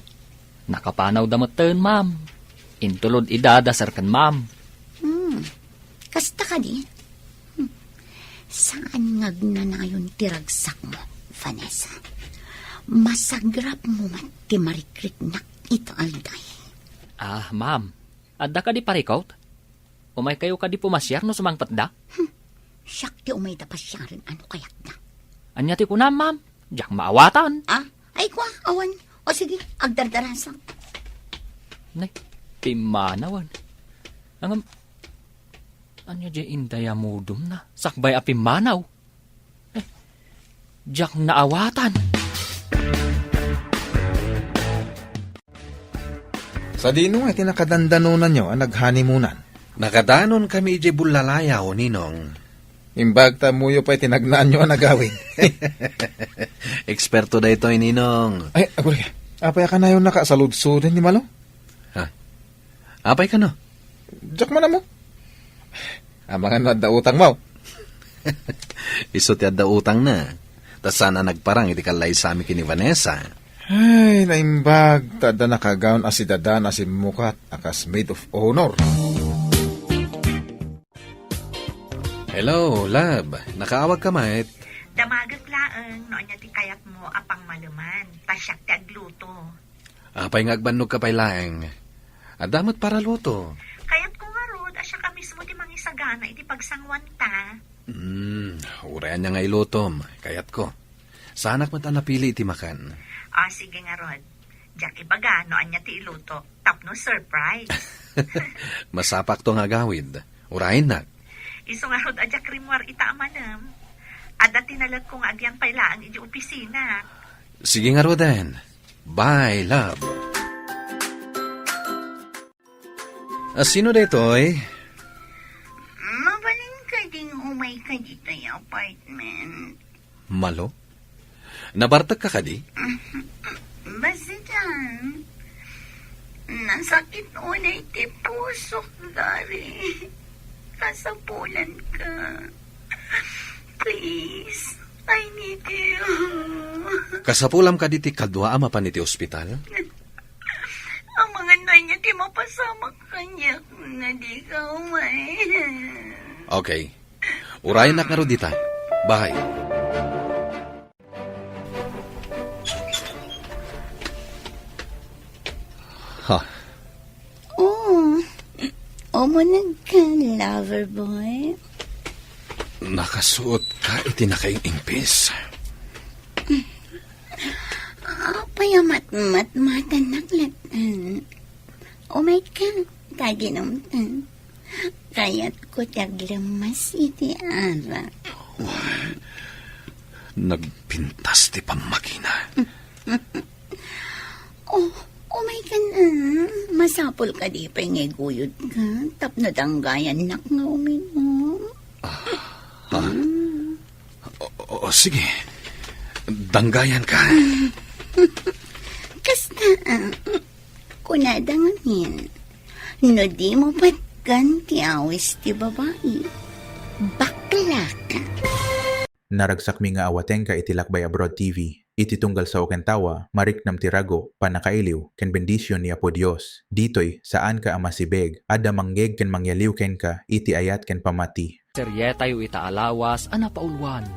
Nakapanawda metten, ma'am. Intulod ida da sir ken ma'am. Hmm. Kasta kadi? Hmm. Saan nga agnanayon ti ragsakmo, Vanessa. Masagrapmo met ti marikriknak ita alday. Ah, ma'am. Adda kadi parikut? Umaykayo kadi pumasiar no sumangpetda? Hmm. Siak ti umayda pasiaren a no kayatda. Ania ti kunam, ma'am? Diak maawatan. Ah? Ay, kua, awan. O sige, agdardarasak. Nay, pimmanawan. Ngem, ania diay indayamudumna? Sakbay a pimmanaw. Eh, diak naawatan. Sadino nga iti nakadandanonanyo a naghanimunan? Nakadanon kami idiay Bullalayaw, Ninong. Imbag ta ammoyo pay ti nagnaanyo a nagawid. Eksperto daytoy, Ninong. Ay, aguray. Apay a kanayonnaka a saludsoden ni Malo? Ha? Apay kano? Diak man ammo. Amangan no adda utangmo. Isu ti adda utangna. Ta saan a nagparang iti kallaysami ken ni Vanessa. Ay, naimbag, ta adda nakagaon a sidadan a simmukat a kas maid of honor. Hello, love. Nakaawagka met? Damagek laeng no ania ti kayatmo a pangmaleman, ta siak ti agluto. Apay nga agbannogka pay laeng? Adda met paraluto. Kayatko ngarud a siak a mismo ti mangisagana iti pagsanguanta. Hmm, uray ania nga ilutom, kayatko. Saanak met a napili iti makan. Ah, sige ngarud. Diak ibaga no ania ti iluto, tapno surprise. Masapakto nga agawid. Urayennak. Isu ngarud a diak rimmuar ita a manem. Adda ti nalekko nga agyan pay laeng iti opisina. Sige ngaruden. Bye, love. A, sino daytoy? Mabalin kading umayka ditoy apartment? Malo? Nabartekka kadi? Basta, nasakit unay ti pusok, Gary. Kasapulanka. Please, I need you. Kasapulam kadi ti kadua a mapan iti ospital? Amangan no ania ti mapasamak kaniak no dika umay. Okay. Urayennak ngarud dita. Bye. Ha. Umuneg ka, lover boy. Nakasuot ka iti nakaing-ingpis. Apay a matmatmatannak latta? Umay ka, ta ginumtan. Kayatko ti aglemmas iti arak. Nagpintas ti pammakina. Oh, umay ka na. Masapul kadi pay nga iguyod ka tapno danggayannak nga uminom. Ah, ha? Mm. O, o, o, sige. Danggayan ka. Kasta, ah, kunada ngamin, no di mo patgan ti awis ti babai, bakla ka. Naragsakmi nga awatenka iti Lakbay Abroad T V. Iti tunggal sao ken tawa, mariknam ti rago, pannakailiw, ken bendision ni Apo Dios. Ditoy, saanka a masibeg, adda mangngeg ken mangyaliw kenka iti ayat ken pammati. Serietayo ita a lawas a napauluan,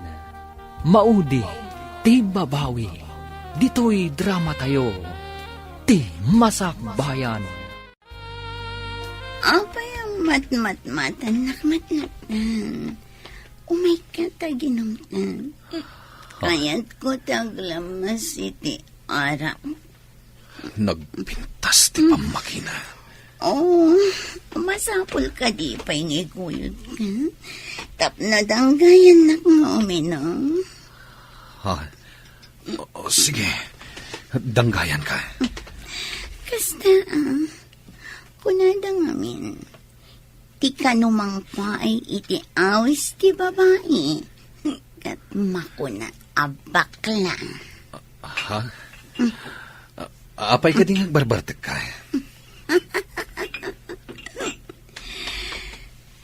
Maudi ti Babawi. Ditoy dramatayo, Ti Masakbayan. Apay a matmatmatannak latta? Umay ka ta ginumtan. Kayatko ti aglemmas iti arak. Nagpintas ti pammakina. Oh, masapul kadi pay nga iguyod ka tapno danggayannak nga uminom. Ha? O, o, sige. Danggayan ka. Kasta, ah, kunada ngamin, ti kano mangpaay iti awis ti babai, ket makuna a bakla. Ha? A-, apay kadi nga agbarbartek ka?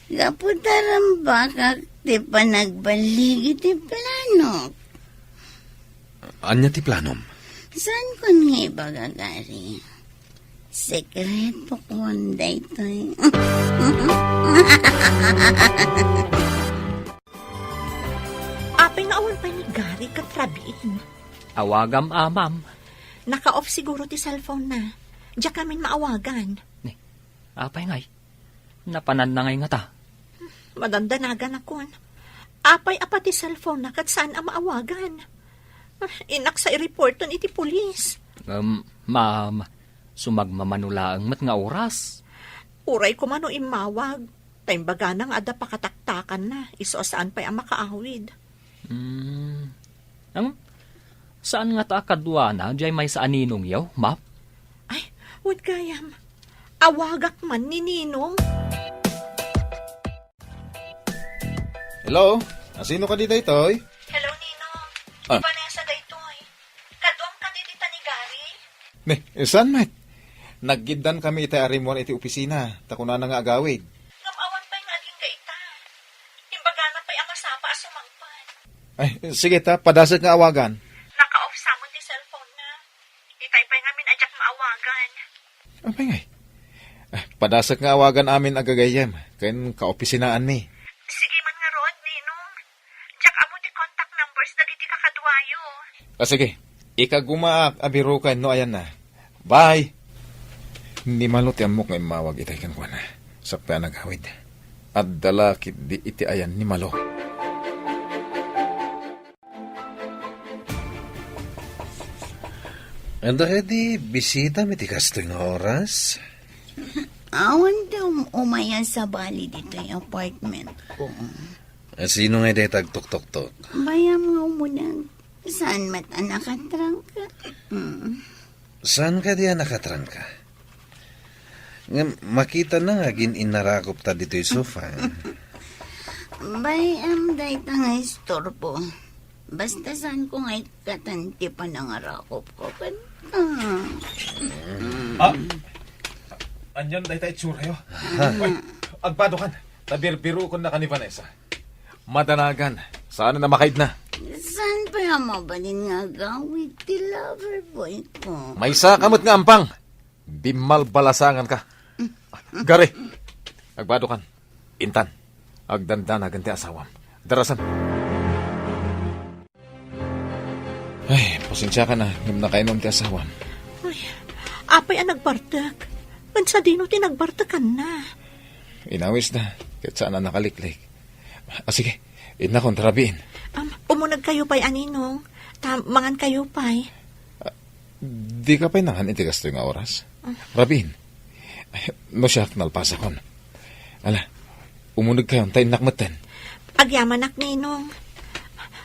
Gapu ta rambakak ti panagballig iti planok. Ania ti planom? Saan kon nga ibaga, Gary? Sekreto kon daytoy. Apay nga awan pay ni Gary ket Rabin? Awagam, amam. Naka-off siguro ti cellphone na. Diak ngamin maawagan. Ni, apay ngay? Napananna ngay ngata? Madandanagan akon. Apay a pati cellphone na ket saan a maawagan? Ah, innak sa i-reporton iti pulis. Um, ma'am, sumagmamano laeng met nga oras. Uray koma no immawag, ta imbagana nga adda pakataktakanna, isu a saan pay a makaawid. Hmm. Ang, saan ngata a kaduana, diay maysa a ninongyo, Map? Ay, wen gayam. Awagak man ni Ninong. Hello? Asino kadi daytoy? Hello, Ninong. Ah. Ni Vanessa daytoy. Kaduam kadi dita ni Gary? Ne, eh, saan met? Naggiddaan kami ita a rimmuar iti opisina, ta kunana nga agawid. Ngem awan pay nga agingga ita. Imbagana pay a masapa a sumangpet. Ay, sige ta, padasek nga awagan. Naka-off sa met ti cellphone na. Itay pay ngamin a diak maawagan. Apay ngay? Ah, padasek nga awagan amin a gagayyem ken kaopisinaanmi. Sige man ngarud, Ninong. Diak ammo ti contact numbers dagiti kakaduayo. Ah, sige. Ikagumaak a biruken no ayanna. Bye! Ni Malo ti ammok nga immawag itay kenkuana. Sapay a nagawid. Adda la ketdi iti ayan ni Malo. Adda kadi bisitam iti kastoy nga oras? Awan ti um-, umay a sabali ditoy apartment ko. Sino ngay dayta agtuktoktok? Bayam nga umuneg. Saan met a nakatrangka? Mm. Saan kadi a nakatrangka? Ngem makitana nga agin-inarakop ta ditoy sofa. Bay-am dayta nga istorbo. Basta saanko nga ikkatan ti panangarakop ko kanta. Ah! Anian dayta itsurayo? Ay, agbadokan. Ta birbirukonnak ni Vanessa. Madanagan. Saan a makaidna? Saan pay a mabalin nga agawid ti lover boy ko? Maysaka met nga ampang. Bimmalbalasangan ka. Gary, agbadokan. Intan, agdandanagan ti asawam. Darasan. Ay, pasensiakan a, ngem nakainom ti asawam. Ay, apay a nagbartek? Ken sadino ti nagbartekanna? Inawisda, ket saan a nakaliklik. Ah, sige, innakon ta rabiin. Am, umunegkayo pay, a ninong. Ta mangankayo pay. Ah, dika pay nangan iti kastoy nga oras? Ah. Rabiin. No siak, nalpasakon. Ala, umunegkayon ta innak metten. Agyamanak, ninong.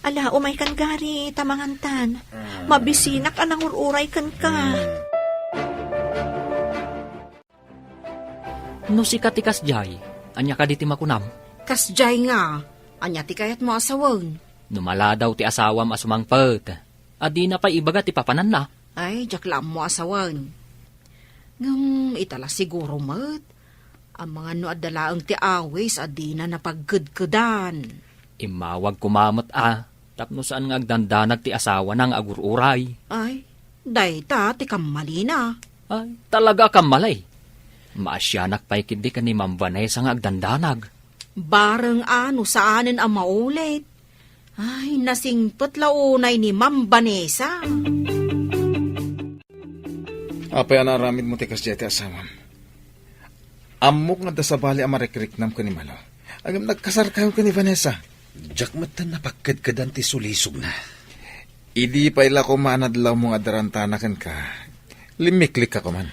Ala, umaykan gari, ta mangantan. Mabisinak a nangur-uray kenka. No sika ti kasdiay, ania kadi ti makunam? Kasdiay nga, ania ti kayatmo a sawen? No maladaw ti asawam a sumangpet, a dina pay ibaga ti papananna? Ay, diak la ammo a sawen. Ngem ita la siguro met, amangan no adda laeng ti awis a dina napagkedkedan. Immawag koma met a, tapno saan nga agdandanag ti asawana nga agur-uray. Ay, dayta ti kammalina. Ay, talaga a kammali. Maasianak pay ketdi ken ni Ma'am Vanessa nga agdandanag. Bareng a no saanen a maulit. Ay, nasingpet la unay ni Ma'am Vanessa. Apay a naaramidmo ti kasdiay ti asawam? Ammok nga adda sabali a marikriknam ken ni Malo. Ngem nagkasarkayon ken ni Vanessa. Diak metten napagkedkedan ti sulisogna. Idi pay la koma a nadlawmo nga adda rantana kenka, limmiklikka koman.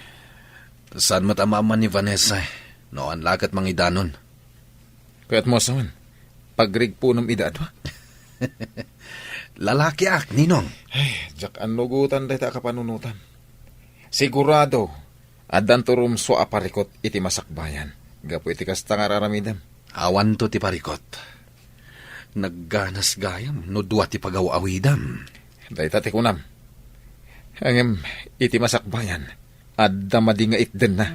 Saan met a maamman ni Vanessa, no awan la ket mangidanon. Kayatmo a sawen, pagrigpunom ida a dua? Lalakiak, ninong. Ay, diak annugotan dayta a kapanunotam. Sigurado, addanto rumsua a parikot iti masakbayan gapu iti kasta nga ar-aramidem. Awanto ti parikot. Nagganas gayam no dua ti pagaw-awidam. Dayta ti kunam. Ngem iti masakbayan, adda madi nga itdenna.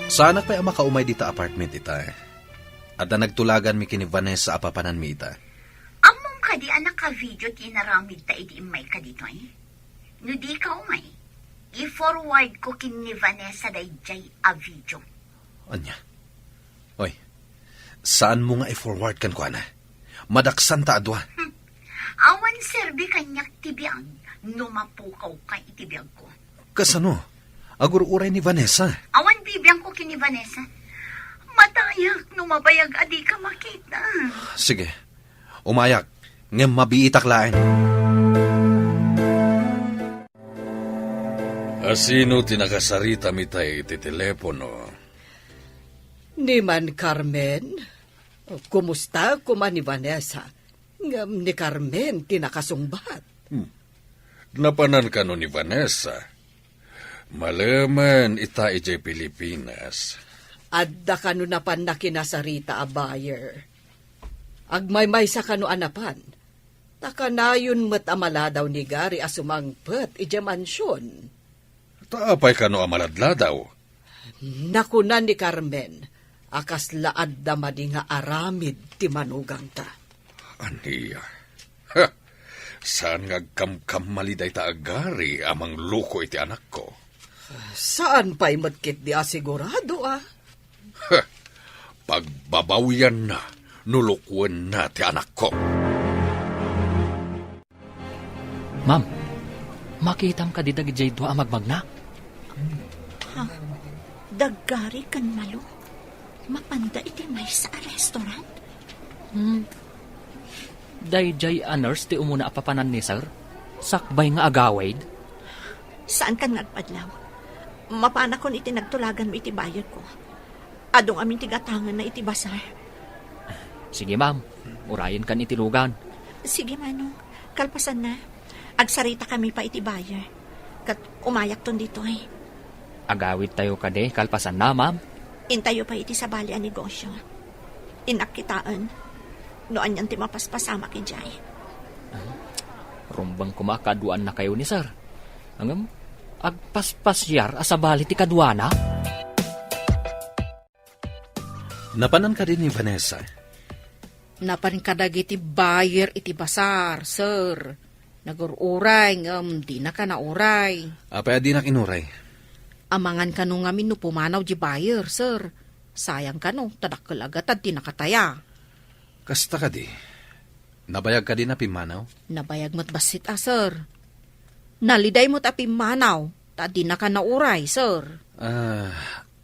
Saanak pay a makaumay dita apartment ita. Adda nagtulaganmi ken ni Vanessa a papananmi ita. Ammom kadi a naka-video ti inaramidta idi immayka ditoy? No dika umay, i-forward ko ken ni Vanessa daydiay a video. Ania? Oy, saanmo nga i-forward kenkuana. Madaksanta a dua. Hmm. Awan serbi kaniak ti biag no mapukawka iti biagko. Kasano? Agur-uray ni Vanessa. Awan bibiangko ken ni Vanessa. Matayak no mabayag a dika makita. Sige. Umayak, ngem mabiitak laeng. Asino ti nakasaritam ita iti telepono? Ni Man Carmen? Kumusta koma ni Vanessa? Ngem ni Carmen ti nakasungbat. Hmm. Napanan kano ni Vanessa? Malemen ita idiay Pilipinas. Adda kano napan nakinasarita a buyer. Agmaymaysa kano a napan. Ta kanayon met a maladaw ni Gary a sumangpet idiay mansion. Ta apay kano a maladladaw? Nakuna ni Carmen a kasla adda madi nga aramid ti manugangta. Ania? Ha! Saan nga agkamkamali dayta a Gary a mangloko iti anakko? Saan pay met ketdi a sigurado, a? Ha! Pagbabawianna no lukuenna ti anakko. Ma'am, makitam kadi dagidiay dua a magmagna? Ha? Da Gary ken Malo? Mapanda iti maysa a restaurant? Hmm. Daydiay a nurse ti umuna a papanan ni Sir? Sakbay nga agawid? Saankan nga agpadlaw. Mapanakon iti nagtulaganmo iti bayerko. Adu ngamin ti gatangenna iti basar. Sige, ma'am. Urayenkan iti lugan. Sige, Manong. Kalpasanna, agsaritakami pay iti buyer. Ket umayakton ditoy. Agawidtayo kadi kalpasanna, ma'am? Intayo pay iti sabali a negosyo. Innak kitaen no anian ti mapaspasamak idiay. Rumbeng koma a kaduannakayo ni Sir. Ngem, agpaspasiar a sabali ti kaduana? Napanan kadi ni Vanessa? Napan kadagiti buyer iti basar, sir. Nagur-uray, ngem dinaka nauray. Apay a dinak inuray? Amangan kano ngamin no pumanaw di buyer, sir. Sayang kano, ta dakkel a gatad ti nakataya. Kasta kadi? Nabayag kadi a pimmanaw? Nabayag met bassit a, sir. Naliday met a pimmanaw, ta dinaka nauray, sir. Ah,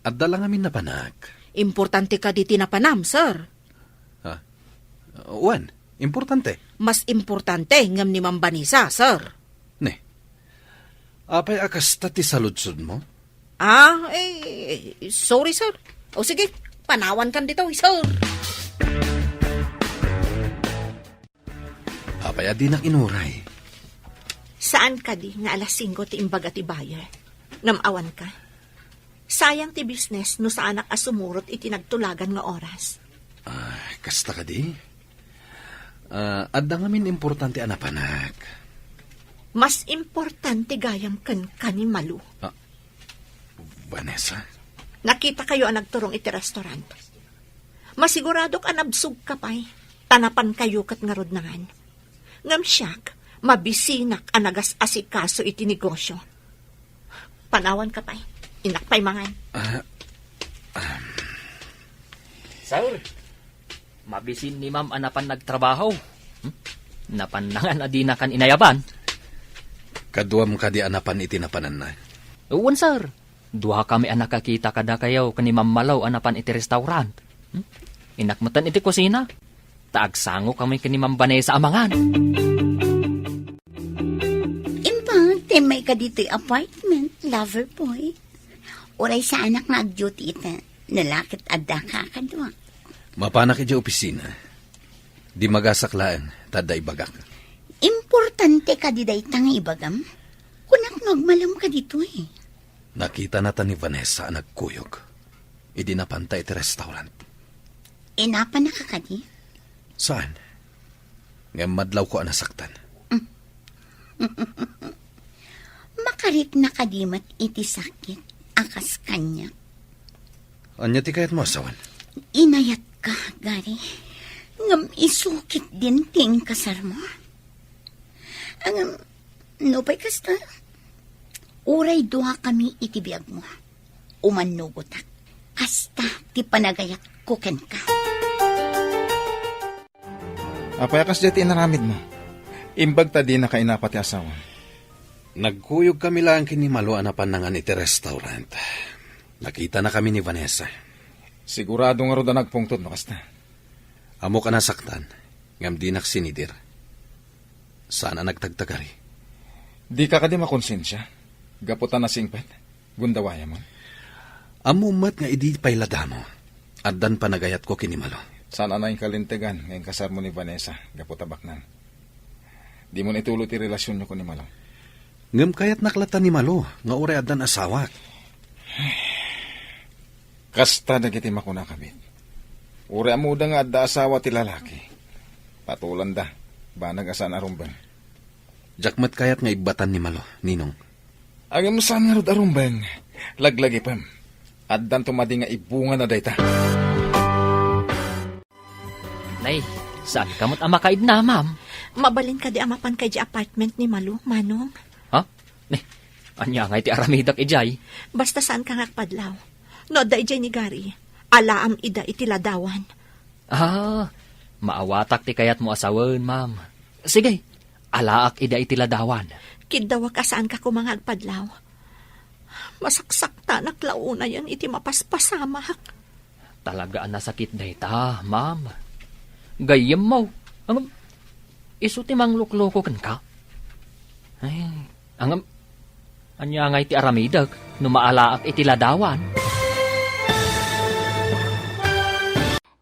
Adda la ngamin napanak. Importante kadi ti napanam, sir? Ha? Wen, importante. Mas importante ngem ni Ma'am Vanessa, sir. Ne. Apay a kasta ti saludsodmo? Ah, eh, sorry, sir. O sige, panawankan ditoy, sir. Apay a dinak inuray? Saan kadi nga alas singko ti imbaga ti buyer? Ngem awan ka. Sayang ti business no saanak a sumurot iti nagtulagan nga oras. Ah, kasta kadi? Ah, adda ngamin importante a napanak. Mas importante gayam kenka ni Malu. Ah, Vanessa? Nakitakayo a nagturong iti restaurant. Masiguradok a nabsogka pay, ta napankayo ket ngarud nangan. Ngem siak, mabisinak a nagas-asikaso iti negosio. Panawanka pay, innak pay mangan. Ah, um. Sir, mabisin ni Ma'am a napan nagtrabaho. Hmm? Napan nangan a dinakan inayaban. Kaduam kadi a napan iti napananna? Wen, sir. Duakami a nakakita kadakayo ken ni Ma'am Malo a napan iti restaurant. Hmm? Innak metten iti kusina. Ta agsangokami ken ni Ma'am Vanessa a mangan. Imbag, timmay ka ditoy apartment, lover boy. Uray saanak nga ag-duty ita, no la ket adda ka kadua. Mapanak idiay opisina. Dimagasak laeng, ta adda ibagak. Importante kadi dayta nga ibagam? Kunak no agmalam ka ditoy. Nakitanata ni Vanessa a nagkuyog idi napanta iti restaurant. Inapannaka kadi? Saan? Ngem madlawko a nasaktan. Makarikna kadi met iti sakit a kas kaniak? Ania ti kayatmo a sawen? Inayatka, Gary. Ngem isu ketdin ti inkasarmo. Ngem, nupay kasta, uray duakami iti biagmo, umannugotak. Kasta ti panagayatko kenka. Apay a kasdiay ti inaramidmo? Imbag ta dinaka inapa ti asawam. Nagkuyogkami laeng ken ni Malo a napan nangan iti restaurant. Nakitanakami ni Vanessa. Sigurado ngarud a nagpungtot no kasta. Ammok a nasaktan, ngem dinak sinidir. Saan a nagtagtagari. Dika kadi makonsensia? Gapu ta nasingpet? Gundawayam? Ammom met nga idi pay la damo, addan panagayatko ken ni Malo. Saan a nainkalintegan nga inkasarmo ni Vanessa gapu ta baknang. Dimon ituloy ti relasionyo ken ni Malo. Ngem kayatnak latta ni Malo nga uray addan asawak. Kasta dagiti makuna, kabit. Uray ammoda nga adda asawa ti lalaki, patulanda, banag a saan a rumbeng. Diak met kayat nga ibbatan ni Malo, Ninong. Ngem saan ngarud a rumbeng, laglagipem. Addanto madi nga ibungana dayta. Nay, saan ka met a makaidna, ma'am? Mabalin kadi a mapanka idiay apartment ni Malo, Manong? Ha? Nay, ania ngay ti aramidek idiay? Basta saan ka nga agpadlaw. No adda idiay ni Gary, alaam ida iti ladawan. Ah, maawatak ti kayatmo a sawen, ma'am. Sige, alaak ida iti ladawan. Kiddawak a saanka koma nga agpadlaw. Masaksaktanak la unayen iti mapaspasamak. Talaga a nasakit dayta, ma'am. Gayyemmo, ngem isu ti manglukloko kenka. Ay, ngem, ania ngay ti aramidek no maalaak iti ladawan?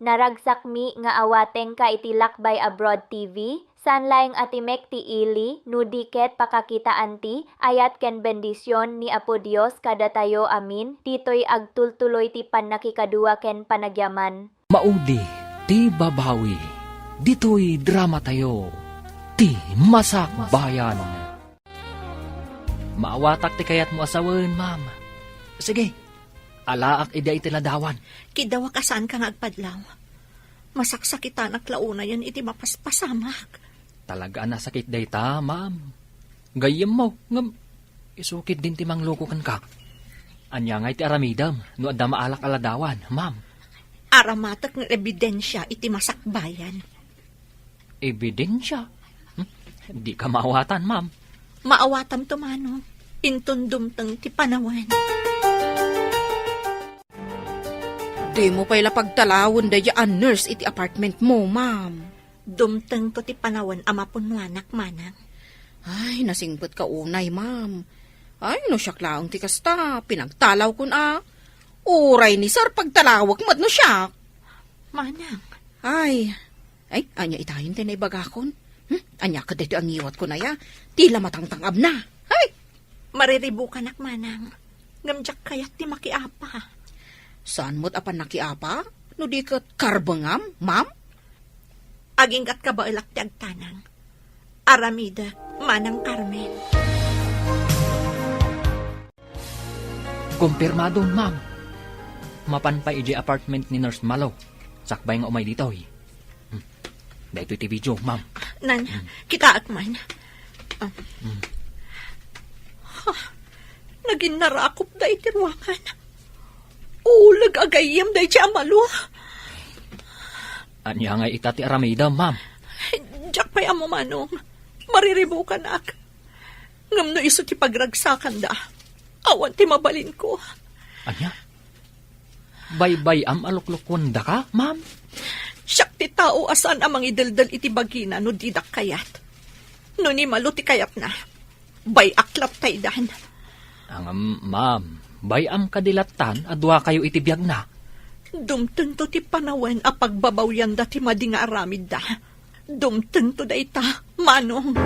Naragsakmi nga awatengka iti Lakbay Abroad T V, saan laeng a timek ti ili, no di ket pakakitaan ti ayat ken bendision ni Apo Dios kadatayo amin, ditoy agtultuloy ti pannakikadua ken panagyaman. Maudi ti babawi, ditoy dramatayo, ti Masakbayan. Maawatak ti kayatmo a sawen, ma'am. Sige, alaak ida iti ladawan. Kiddawak a saanka nga agpadlaw. Masaksakitanak la unayen iti mapaspasamak. Talaga a nasakit dayta, ma'am. Gayyemmo, ngem isu ketdin ti mangluko kenka. Ania ngay ti aramidem no adda maalak a ladawan, ma'am? Aramatek nga ebidensia iti masakbayan. Ebidensia? Hmm? Dika maawatan, ma'am. Maawatam to, Manong. Inton dumteng ti panawen. Dimo pay la pagtalawen daydiay a nurse iti apartment mo, ma'am. Dumtengto ti panawen a mapunnoanak, manang. Ay, nasingpetka unay, ma'am. Ay, no siak laeng ti kasta, pinagtalawkon a. Uray ni sir, pagtalawek met no siak. Manang. Ay, ay, ania itayen ti naibagakon? Hmm? Ania ket daytoy a ngiwatkon aya? Ti la matangtang-abna. Ay! Mariribukanak, manang. Ngem diak kayat ti makiapa. Saan met a pannakiapa? No di ket karbengam, ma'am? Aginggatka baelak ti agtanang. Aramidek, Manang Carmen. Kumpirmado, ma'am. Mapan pay idiay apartment ni Nurse Malo. Sakbay nga umay ditoy. Hmm. Daytoy ti video, ma'am. Nan, Hmm. kitaak man. Ah. Hmm. Ha, nagin narakop da iti ruangan. Uleg a gayyem daydiay a Malo. Ania ngay ita ti aramidem, ma'am? Diak pay ammo, manong. Mariribukanak. Ngem no isu ti pagragsakanda, awan ti mabalinko. Ania? Baybay-am a luklukuendaka, ma'am? Siak ti tao a saan a mangideldel iti bagina no didak kayat. No ni Malo ti kayatna, bay-ak lattaydan. Ngem, ma'am, bay-am kadi lattan a duakayo iti biagna? Dumtengto ti panawen a pagbabawyanda ti madi nga aramidda. Dumtengto dayta, manong.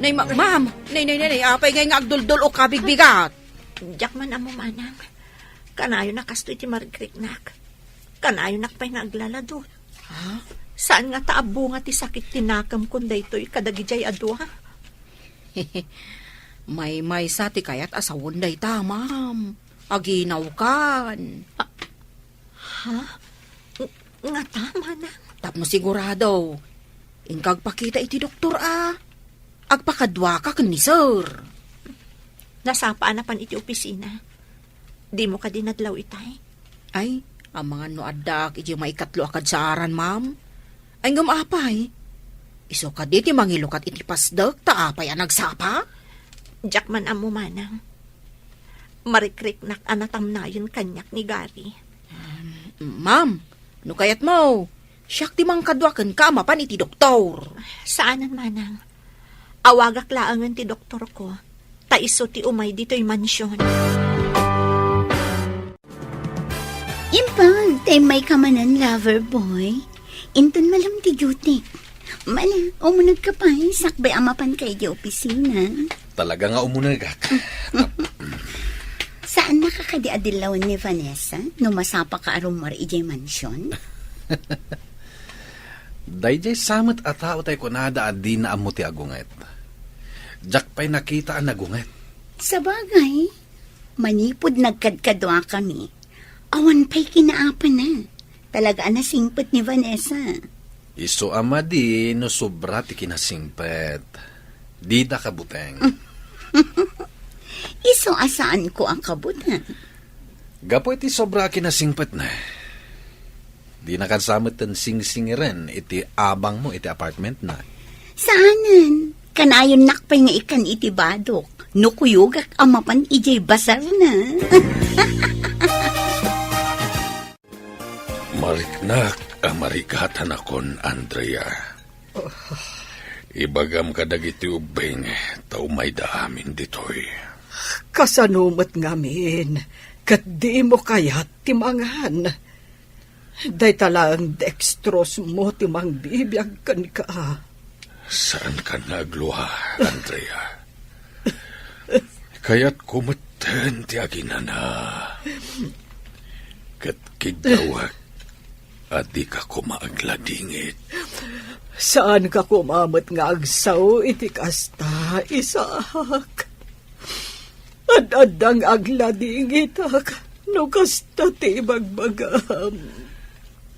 Nay, ma-, ma'am! Nay, nay, nay, nay, apay ngay nga agduldul-ok a bigbigat? Diak man ammo, manang. Kanayon a kastoy ti marikriknak. Kanayonak pay nga aglaladot. Ha? Saan ngata a bunga ti sakit ti nakemkon daytoy kadagidiay a dua? Maymaysa ti kayat a sawen dayta, ma'am. Aginawkan. Ah, Ha? Ng-, ngata, manang? Tapno sigurado, inka agpakita iti doktor a agpakaduaka ken ni sir. Nasapa a napan iti opisina. Dimo kadi nadlaw itay? Ay, amangan no addaak iti maikatlo a kadsaaran, ma'am. Ay, ngem apay? Isu kadi ti mangilukat iti pasdek ta apay a nagsapa? Diak man ammo, manang. Marikriknak a natamnayen kaniak ni Gary. Um, ma'am, no kayatmo, siak ti mangkadua kenka a mapan iti doktor. Saanen, manang. Awagak laengen ti doktorko, ta isu ti umay ditoy mansion. Impag, ta immayka manen, lover boy. Inton malem ti duty. Mala, umunegka pay, sakbay a mapanka idiay opisina. Talaga nga umunegak. Saannaka kadi a dillawen ni Vanessa no masapaka a rummuar idiay mansion? Daydiay sa met a tao tay kunada a dina ammo ti agunget. Diak pay nakita a nagunget. Sabagay, manipud nagkadkaduakami, awan pay kinaapana. Talaga a nasingpet ni Vanessa. Isu a madi no sobra ti kinasingpet. Dida kabuteng. Isu a saanko a kabuteng. Gapu iti sobra a kinasingpetna, dinaka sa metten singsingiren iti abangmo iti apartmentna. Saanen, kanayonnak pay nga ikkan iti badok no kuyogak a mapan idiay basarna. Mariknak a marigatanakon, Andrea. Ibagam kadagiti ubbing ta umayda amin ditoy. Kasano met ngamin ket dimo kayat ti mangan? Dayta laeng dextrose mo ti mangbibiag kenka. Saankan nga aglua, Andrea. Kayatko metten ti aginana. Ket kiddawek a dika koma agladingit. Saanka koma met nga agsao iti kasta, Isaac. Ad-adda nga agladingitak no kasta ti ibagbagam.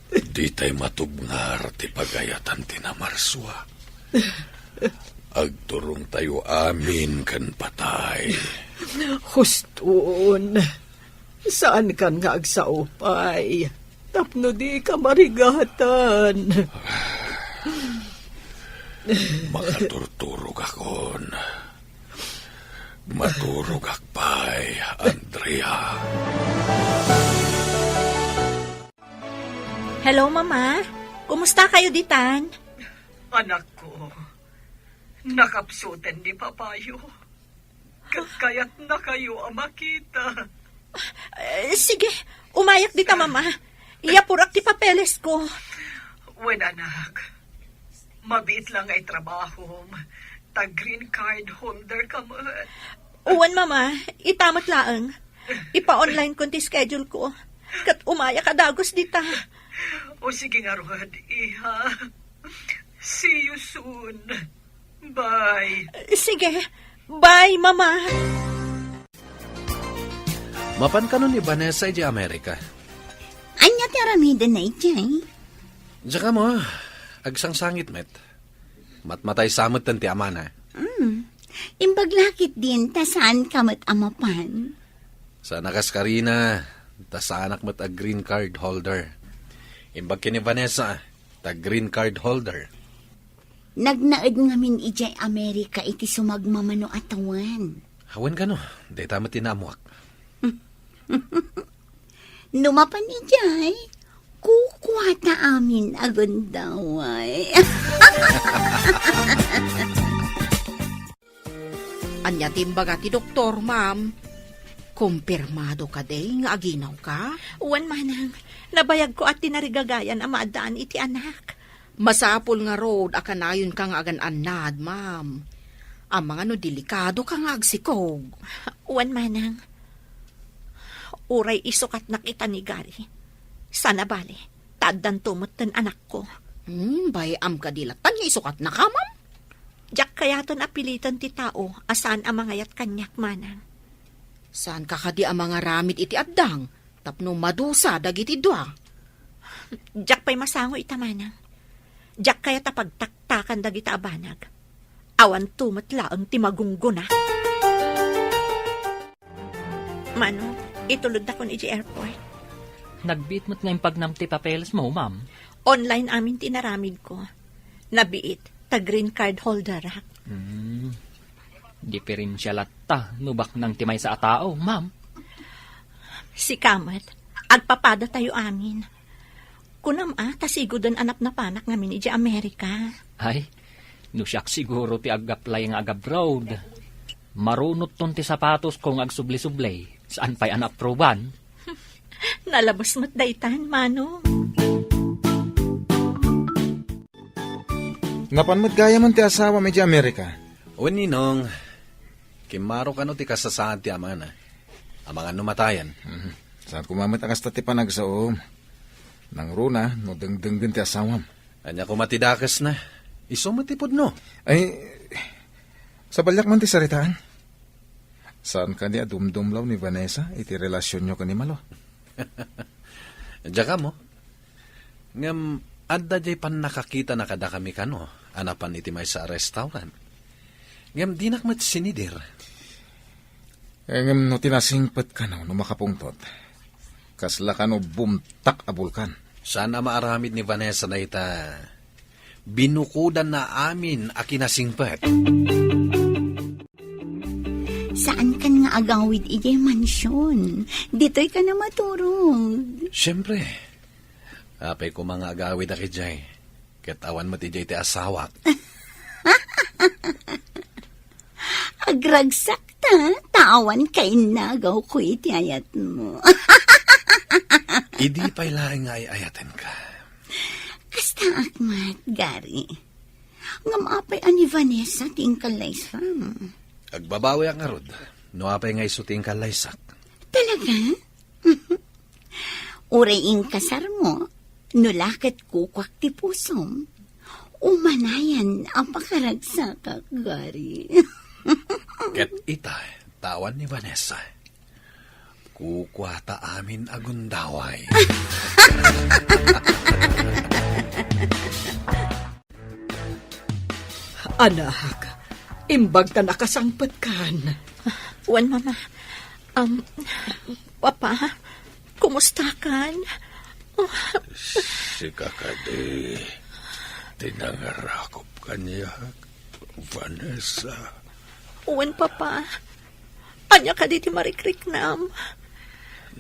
Ditay matubngar ti pagayatan ti namarsua. Agturongtayo amin ken patay. Huston, saankan nga agsao pay tapno dika marigatan. Makaturturogakon. Maturogak pay. Ay, Andrea. Hello, Mama. Kumusta kayo ditan? Anakko, nakapsuten ni Papayo. Ket kayatna kayo a makita. Eh, sige, umayak dita, Mama. Iyapurak ti papeles ko. Wen, anak. Mabiit lang nga itrabahom. Ta green card holder ka met. Wen, Mama, ita met laeng. Ipa-online kon ti schedule ko. Ket umayak a dagus dita. O sige ngarud, iha. See you soon. Bye. Sige. Bye, Mama. Mapan kano ni Vanessa idiay Amerika? Ania ti aramidenna idiay? Diak ammo, agsangsangit met. Matmatay sa met ti amana. Hmm. Imbag la ketdin ta saan ka met a mapan. Saan a kas karina, ta saanak met a green card holder. Imbag ken ni Vanessa, ta green card holder. Nagnaed ngamin idiay Amerika iti sumagmamano a tawen. Awan kano, dayta met ti naammuak. No mapan idiay, kukuata amin a gundaway. Ania ti imbaga ti doktor, ma'am? Kumpirmado kadi nga aginawka? Wen, manang. Nabayagko a tinarigagayan a maaddaan iti anak. Masapul ngarud a kanayonka nga agan-annad, ma'am. Amangan no delikadoka nga agsikog. Wen, manang. Uray isukatnak ita ni Gary. Saan a bale, ta addanto metten anakko. Hmm, bay-am kadi latta nga isukatnaka, ma'am? Diak kayaten a piliten ti tao a saan a mangayat kaniak, manang. Saanka kadi a mangaramid iti addang tapno madusa dagiti dua? Diak pay masango ita, manang. Diak kayat a pagtaktakan dagita a banag. Awanto met laeng ti magunggona. Mano, itulodakon idiay airport. Nagbiit met nga impagnam ti papelesmo, ma'am. Online amin ti inaramidko. Nabiit, ta green card holderak. Hmm. Diferensia latta no baknang ti maysa a tao, ma'am. Sika met, agpapadatayo amin. Kunam a, ta sigoden a napnapanak ngamin idiay Amerika. Ay, no siak siguro ti ag-apply nga ag-abroad. Marunotton ti sapatosko nga agsubli-subli, saan pay a naapruban. Nalabos met daytan, Manong. Napan met gayam ti asawam idiay Amerika? Wen, Ninong, kimmaro kano ti kasasaad ti amana. Amangan no matayen. Mhm. Saan koma met a kasta ti panagsaom. Nangruna no dengdenggen ti asawam. Ania koma ti dakesna? Isu met ti pudno. Ay, sabaliak man ti saritaan. Saan kadi a dumdumlaw ni Vanessa iti relasionyo ken ni Malo? Diak ammo. Ngem adda diay pannakakitana kadakami kano a napan iti maysa a restaurant. Ngem dinak met sinidir. Ngem no ti nasingpet kano no makapungtot, kasla kano bumtak a bulkan. Saan a maaramid ni Vanessa dayta. Binukodanna amin a kinasingpet. Saankan nga agawid idiay mansion. Ditoy ka na maturog. Siyempre. Apay koma nga agawid a idiay. Ket awan met idiay ti asawak. Agragsak ta, ta awan kainnagaw ko iti ayatmo. Idi pay laeng nga ay-ayatenka. Kastaak met, Gary. Ngem apay a ni Vanessa ti inkallaysam? Agbabawiak ngarud, no apay nga isu ti inkallaysak. Talaga? Uray inkasarmo, no la ket kukuak ti pusom, umanayan a pakaragsakak, Gary. Ket ita, ta awan ni Vanessa. Kukuata amin a gundaway. Anak, imbag ta nakasangpetkan. Wen, Mama. Um, Papa, kumustakan? Sika kadi ti nangarakop kaniak, Vanessa. Wen, Papa. Ania kadi ti marikriknam?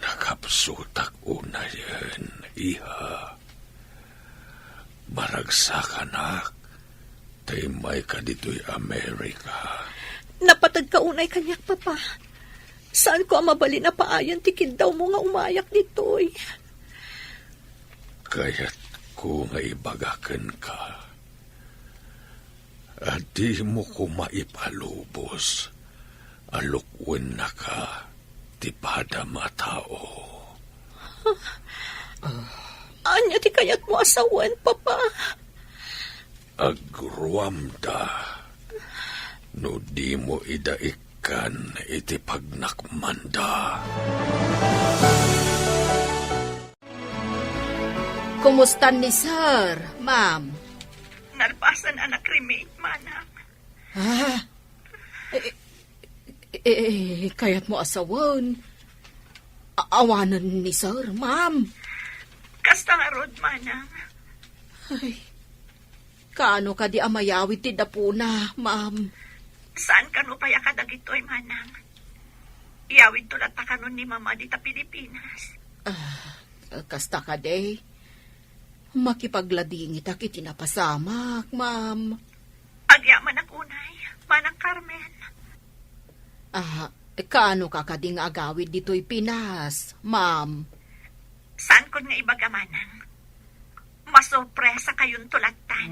Nakapsutak unayen, iha. Maragsakanak ta immayka ditoy Amerika. Napateg ka unay kaniak, Papa. Saanko a mabalin a paayan ti kiddawmo nga umayak ditoy. Kayatko nga ibaga kenka a dimo koma ipalubos a lukuennaka ti padam a tao. Ania ti kayatmo a sawen, Papa? Agruamda no dimo ida ikkan iti pagnakmanda. Kumustan ni Sir, ma'am? Nalpasan a na-cremate, manang. Ah? Eh, eh, eh, kayatmo a sawen? A-, awanen ni Sir, ma'am. Kasta ngarud, manang. Ay, kaano kadi a mayawid ti dapuna, ma'am? Saan kano pay a kadagitoy, manang? Iyawidto latta kanon ni Mama dita Pilipinas. Ah, kasta kadi? Makipagladingitak iti napasamak, ma'am. Agyamanak unay, Manang Carmen. Ah, kaano ka kadi nga agawid ditoy Pinas, ma'am? Saankon nga ibaga, manang. Masurpresa kayonto lattan.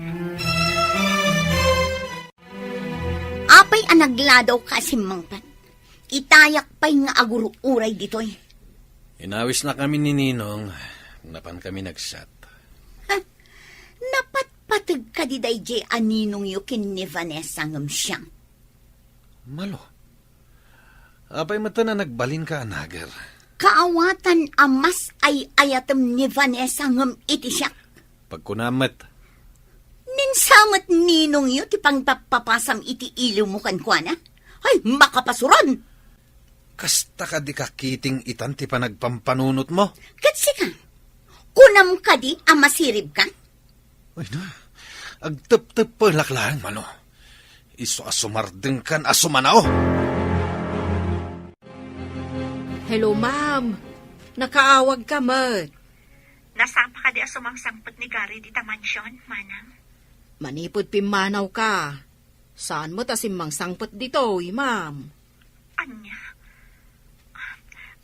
Apay a nagladaw ka a simmangpet? Itayak pay nga agur-uray ditoy. Inawisnakami ni Ninong, napankami nagsat. Ha? Napatpateg kadi daydiay a ninongyo ken ni Vanessa ngem siak? Malo. Apay met a nagbalinka a nager? Kaawatan a mas ay-ayatem ni Vanessa ngem iti siak. Pagkunam met. Ni sa met ninongyo ti pangpappapasam iti iliwmo kenkuana? Ay, makapasuron! Kasta kadi kakiting itan ti panagpampanunotmo? Ket sika, kunam kadi a masiribka? Ay na, agtepteppelak laeng, Malo. Isu a sumardengkan a sumanao. Hello, ma'am. Nakaawagka met. Nasapa kadi a sumangsangpet ni Gary dita mansion, manang? Manipud pimmanawka, saan met a simmangsangpet ditoy, ma'am. Ania?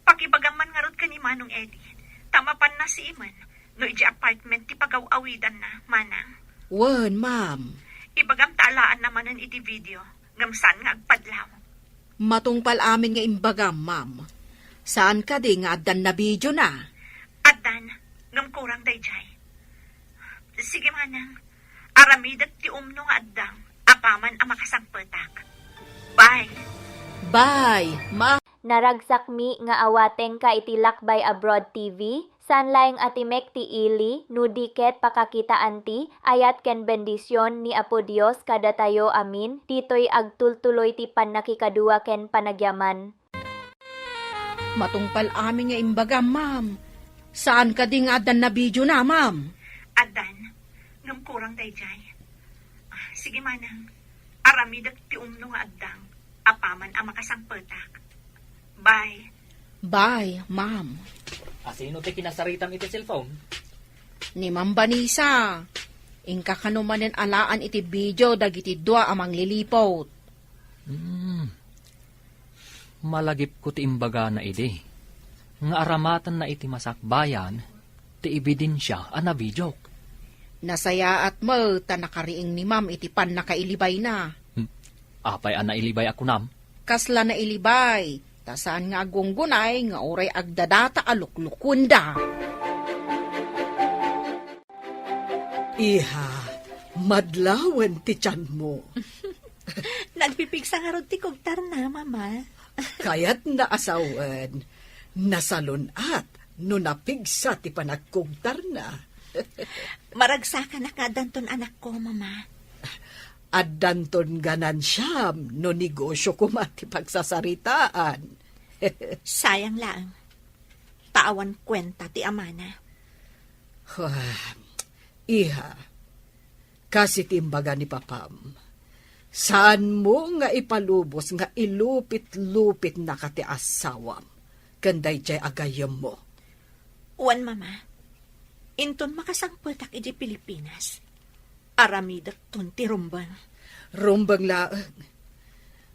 Pakibagam man ngarud ken ni Manong Eddie, ta mapanna saan no idiay apartment ti pagaw-awidanna, manang. Wen, ma'am. Ibagam ta alaanna manen iti video, ngem saan nga agpadlaw. Matungpal amin nga imbagam, ma'am. Saan kadi nga addan nabidiona? Addan, ngem kurang daydiay. Sige, manang. Aramidek ti umno nga addang apaman a makasangpetak. Bye. Bye, ma- Naragsakmi nga awatengka iti Lakbay Abroad T V, saan laeng a timek ti ili, no di ket pakakitaan ti ayat ken bendision ni Apo Dios kadatayo amin, ditoy agtultuloy ti pannakikadua ken panagyaman. Matungpal amin nga imbagam, ma'am. Saan kadi nga addan nabidiona, ma'am? Addan, ngem kurang daydiay. Ah, sige, manang. Aramidek ti umno nga addang apaman a makasangpetak. Bye. Bye, ma'am. Asino ti kinasaritam iti cellphone? Ni Ma'am Vanessa. Inka kano manen alaan iti video dagiti dua a mangliliput. Hmm. Malagipko ti imbagana idi, nga aramatenna iti masakbayan ti ebidensia a nabidiok. Nasayaat met ta nakariing ni Ma'am iti pannakailibayna. Hmm. Apay a nailibay a kunam? Kasla nailibay, ta saan nga aggunggunay nga uray agdadata a luklukuenda. Iha, madlawen ti tianmo. Nagpipigsa ngarud ti kugtarna, Mama. Kayatna a sawen, nasalun-at no napigsa ti panagkugtarna. Maragsakanak nga addanton anakko, Mama. Addanton ganansiam no negosio koma ti pagsasaritaan. Sayang laeng. Ta awan kuenta ti amana. Ah, iha, kas iti imbaga ni papam, Saanmo nga ipalubos nga ilupit-lupitnaka ti asawam ken daydiay a gayyemmo. Wen, Mama, inton makasangpetak idiay Pilipinas, aramidekton ti rumbeng. Rumbeng laeng.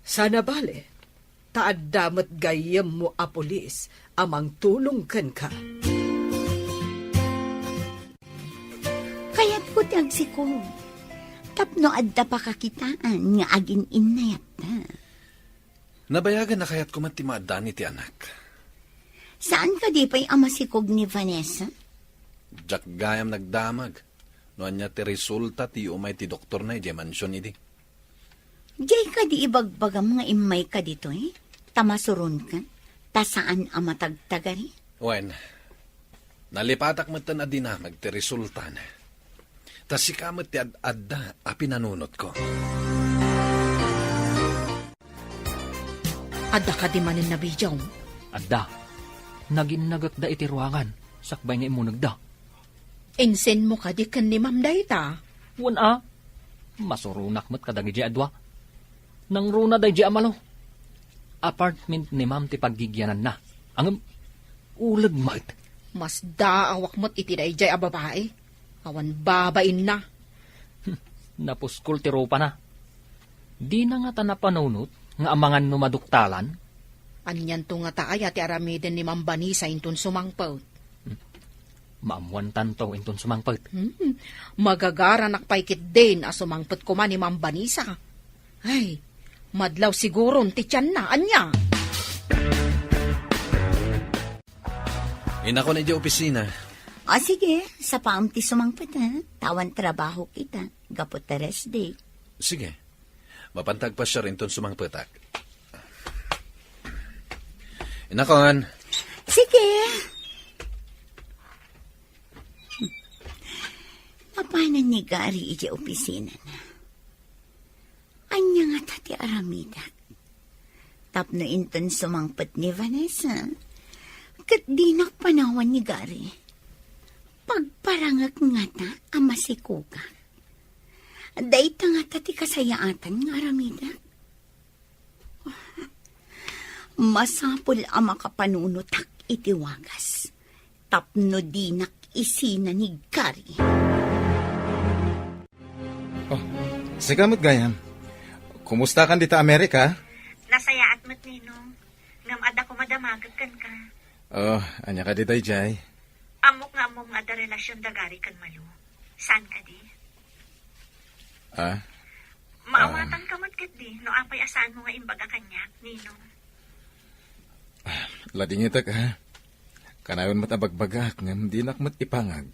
Saan a bale, ta adda met gayyemmo a pulis a mangtulong kenka. Kayatko ti agsikog tapno adda pakakitaan nga agin-innayatta. Nabayagen a kayatko met ti maaddaan iti anak. Saan kadi pay a masikog ni Vanessa? Diak gayam nagdamag no ania ti resulta ti umay ti doktorna idiay mansion idi. Diay kadi ibagbagam nga immayka ditoy, ta masuronka, ta saan a matagtagari? Wen, nalipatak metten a dinamag ti resultana. Ta sika met ti ad-adda a pinanunotko. Adda kadi manen nabidiawmo? Adda. Naginnagekda iti ruangan, sakbay nga immunegda. Insenmo kadi ken ni Ma'am dayta? Wen a. Masuronak met kadagidi a dua. Nangruna daydi a malo. Apartment ni Ma'am ti paggigiananna. Ngem, uleg met. Masdaawak met iti daydiay a babai. Awan babainna. Napuskol ti rupana. Dina ngata napanunot nga amangan no maduktalan? Anianto ngata aya ti aramiden ni Ma'am Vanessa inton sumangpet? Maammoantanto inton sumangpet. Hmm, magagaranak pay ketdin a sumangpet koma ni Ma'am Vanessa. Ay, madlaw siguron ti tianna, ania? Inakon idiay opisina. O, sige, sapaam ti sumangpet, ha? Ta awan trabahok ita, gapu ta rest day. Sige. Mapanta agpasiar inton sumangpetak. Inakon. Sige. Mapanan ni Gary idiay opisinana? Ania ngata ti aramidek? Tapno inton sumangpet ni Vanessa, ket dinak panawan ni Gary. Pagparangek ngata a masikogak. Dayta ngata ti kasayaatan nga aramidek. Masapul a makapanunotak iti wagas tapno dinak isina ni Gary. Oh, sika met gayam. Kumustakan dita Amerika? Nasayaat met, Ninong. Ngem adda koma damagek kenka. Oh, ania kadi daydiay? Ammok nga ammom nga adda relasion da Gary ken Malu. Saan kadi? Ah? Maawatanka met ketdi no apay a saanmo nga imbaga kaniak, Ninong. Ah, ladingitek, ha? Kanayon met a bagbagaak ngem dinak met ipangag.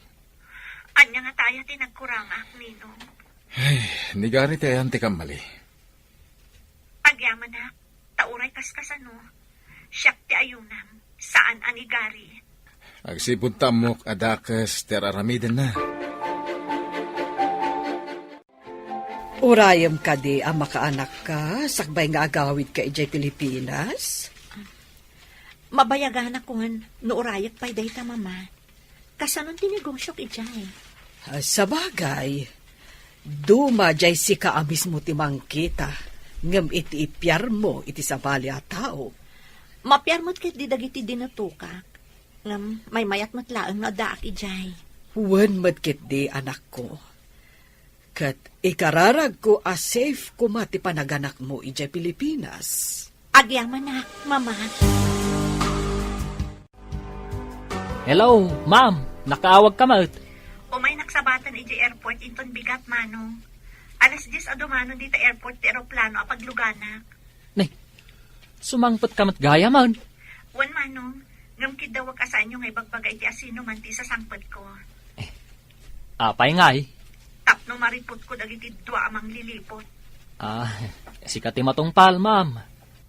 Ania ngata aya ti nagkurangak, Ninong? Ay, ni Gary ti ayan ti kammali. Agyamanak, ta uray kaskasano, siak ti ayunam, saan a ni Gary. Agsipud ta ammok a dakes ti ar-aramidenna. Urayem kadi a makaanakka sakbay nga agawidka idiay Pilipinas? Mabayaganakon no urayek pay dayta, Mama. Kasanon ti negosiok idiay? Ah, sabagay, duma diay sika a mismo ti mangkita, ngem iti ipiarmo iti sabali a tao. Mapiar met ketdi dagiti dinatokak, ngem maymayat met laeng no addaak idiay. Wen met ketdi, anakko. Ket ikararagko a safe koma ti panaganakmo idiay Pilipinas. Agyamanak, Mama. Hello, ma'am. Nakaawagka met? Umay naksabatan idiay airport inton bigat, Manong. Alas dies a dumanon dita airport ti eroplano a pagluganak. Nay, sumangpetka met gayam? Wen, Manong. Ngem kiddawek a saanyo nga ibagbaga iti asinoman ti isasangpetko. Eh, apay ngay? Tapno maripotko dagiti dua a mangliliput. Ah, sika ti matungpal, ma'am.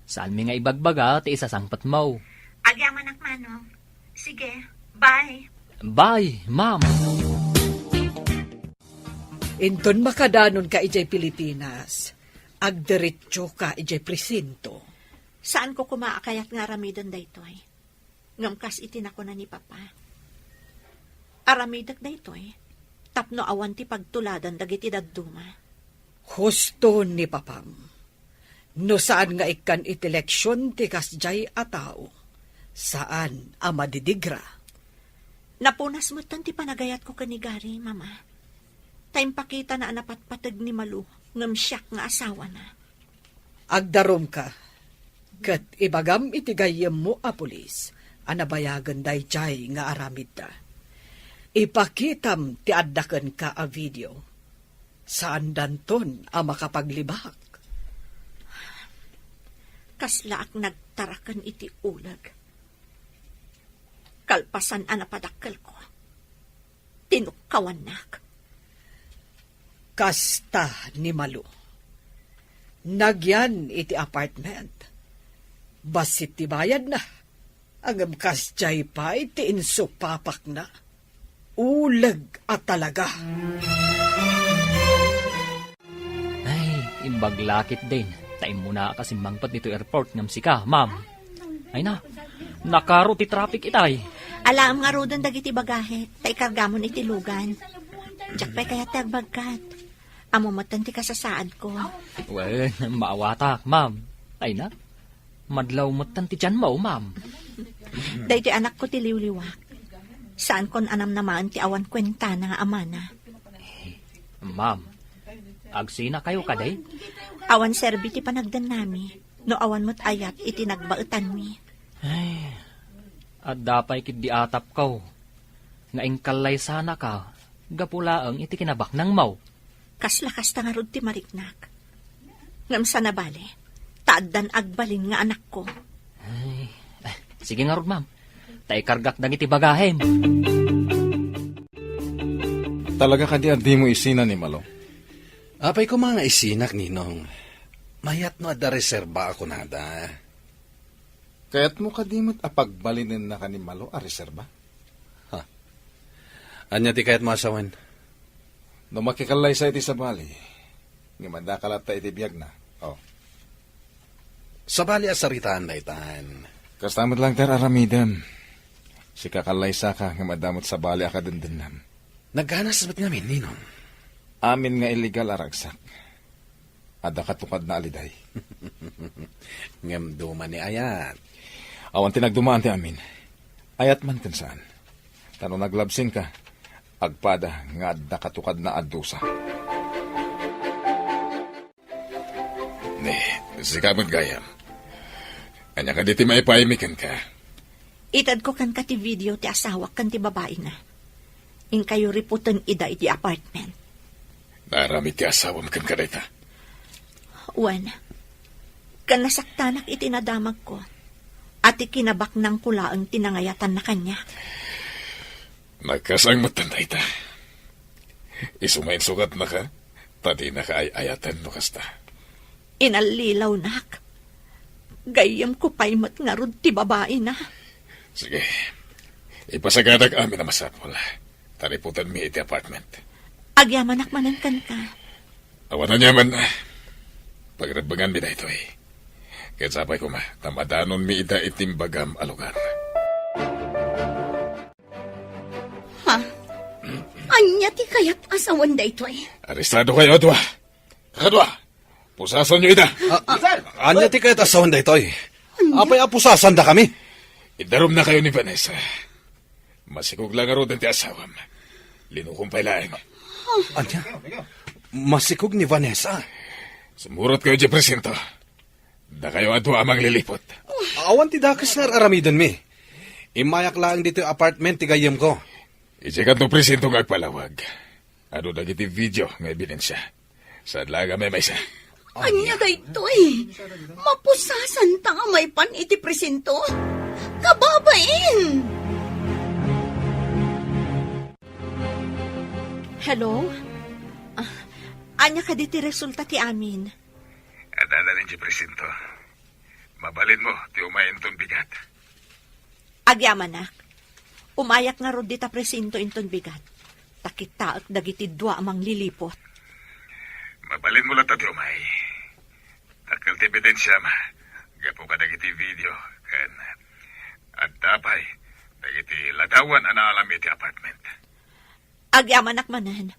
Saanmi nga ibagbaga ti isasangpetmo. Agyamanak, Manong. Sige, bye. Bye, ma'am. Inton makadanonka idiay Pilipinas, agdiretsoka idiay presinto. Saanko koma a kayat nga aramiden daytoy. Ngem kas iti nakuna ni Papa, aramidek daytoy tapno awan ti pagtuladan dagiti dadduma. Husto ni papam. No saan nga ikkan iti leksion ti kasdiay a tao, saan a madidigra. Napunas metten ti panagayatko ken ni Gary, Mama. Ta impakitana a napatpateg ni Malu ngem siak nga asawana. Agdarumka, ket ibagam iti gayyemmo a pulis a nabayagen daydiay nga aramidda. Ipakitam ti adda kenka a video. Saandanton a makapaglibak. Kaslaak nagtaraken iti uleg. Kalpasan a napadakkelko, tinukkawannak. Kasta ni Malu. Nagyan iti apartment. Bassit ti bayadna. Ngem kasdiay pay ti insupapakna. Uleg a talaga. Ay, imbag la ketdin. Ta immuna a simmangpet ditoy airport ngem sika, ma'am. Ay na, nakaro ti traffic itay. Alaem ngaruden dagiti bagahe, ta ikargamon iti lugan. Diak pay kayat ti agbagkat. Ammo metten ti kasasaadko. Wen, maawatak, ma'am. Ay na, madlaw metten ti tianmo, ma'am. Daytoy anakko ti liwliwak. Saankon a namnamaen ti awan kuentana nga amana. Ma'am, agsinakayo kadi? Awan serbi ti panagdennami, no awan met ayat iti nagbaetanmi. Ay, adda pay ketdi atapko nga inkallaysanaka gapu laeng iti kinabaknangmo. Kasla kasta ngarud ti mariknak. Ngem saan a bale, ta addan agbalin nga anakko. Ay, eh, sige ngarud, ma'am. Ta ikargak dagiti bagahim. Talaga kadi a dimo isina ni Malo? Apay koma nga isinak, Ninong. Mayat no adda reserba a kunada. Kayatmo kadi met a pagbalinennaka ni Malo a reserba? Ha? Ania ti kayatmo a sawen? No makikallaysa iti sabali, ngem addaka latta iti biagna. Oh. Sabali a saritaan daytan. Kasta met lang ti ar-aramidem. Sika kallaysaka ngem adda met sabali a kadendennam. Nagganas met ngamin, Ninong. Amin nga illegal a ragsak. Adda katukadna a liday. Ngem duma ni ayat. Awan ti nagdumaan ti amin. Ayat man ken saan. Ta no naglabsinka, agpada nga adda katukadna a dusa. Ni, sika met gayam. Ania kadi ti maipaymi kenka? Itedko kenka ti video ti asawak ken ti babaina. Inkayo riputen ida iti apartment. Naaramid ti asawam kenka dayta? Wen, ken nasaktanak iti nadamagko, a ti kinabaknangko laeng ti nangayatanna kaniak. Nagkasang metten dayta. Isu nga insukatnaka, ta dinaka ay-ayaten no kasta. Inallilawnak. Gayyemko pay met ngarud ti babaina. Sige. Ipasagadak amin a masapul. Ta riputenmi iti apartment. Agyamanak manen kenka. Awan aniaman. Pagrebbenganmi daytoy. Ket sapay koma, ta madanonmi ida iti imbagam a lugar. Ha? Ania ti kayat a sawen daytoy? Arestado kayo a dua. Kadua, pusasanyo ida. Ah, ania ti kayat a sawen daytoy? Ania? Apay a pusasandakami? Idarumnakayo ni Vanessa. Masikog la ngaruden ti asawam. Linukom pay laeng. Ania? Masikog ni Vanessa? Sumurot kayo di presinto. Dakayo a dua a mangliliput. Awan ti dakes nga ar-aramidenmi. Immayak laeng ditoy apartment ti gayyemko. Idiay kanto presinto nga agpalawag. Adu dagiti video nga ebidensia. Saan laeng a maymaysa. Ania daytoy? Mapusasanta a maipan iti presinto? Kababain! Hello? Ah, ania kadi ti resulta ti amin? Adda laeng ti presinto. Mabalinmo ti umay inton bigat. Agyamanak. Umayak ngarud dita presinto inton bigat. Ta kitaek dagiti dua a mangliliput. Mabalinmo latta ti umay. Dakkel ti ebidensiam gapu kadagiti video ken adda pay dagiti ladawan a naalam iti apartment. Agyamanak manen.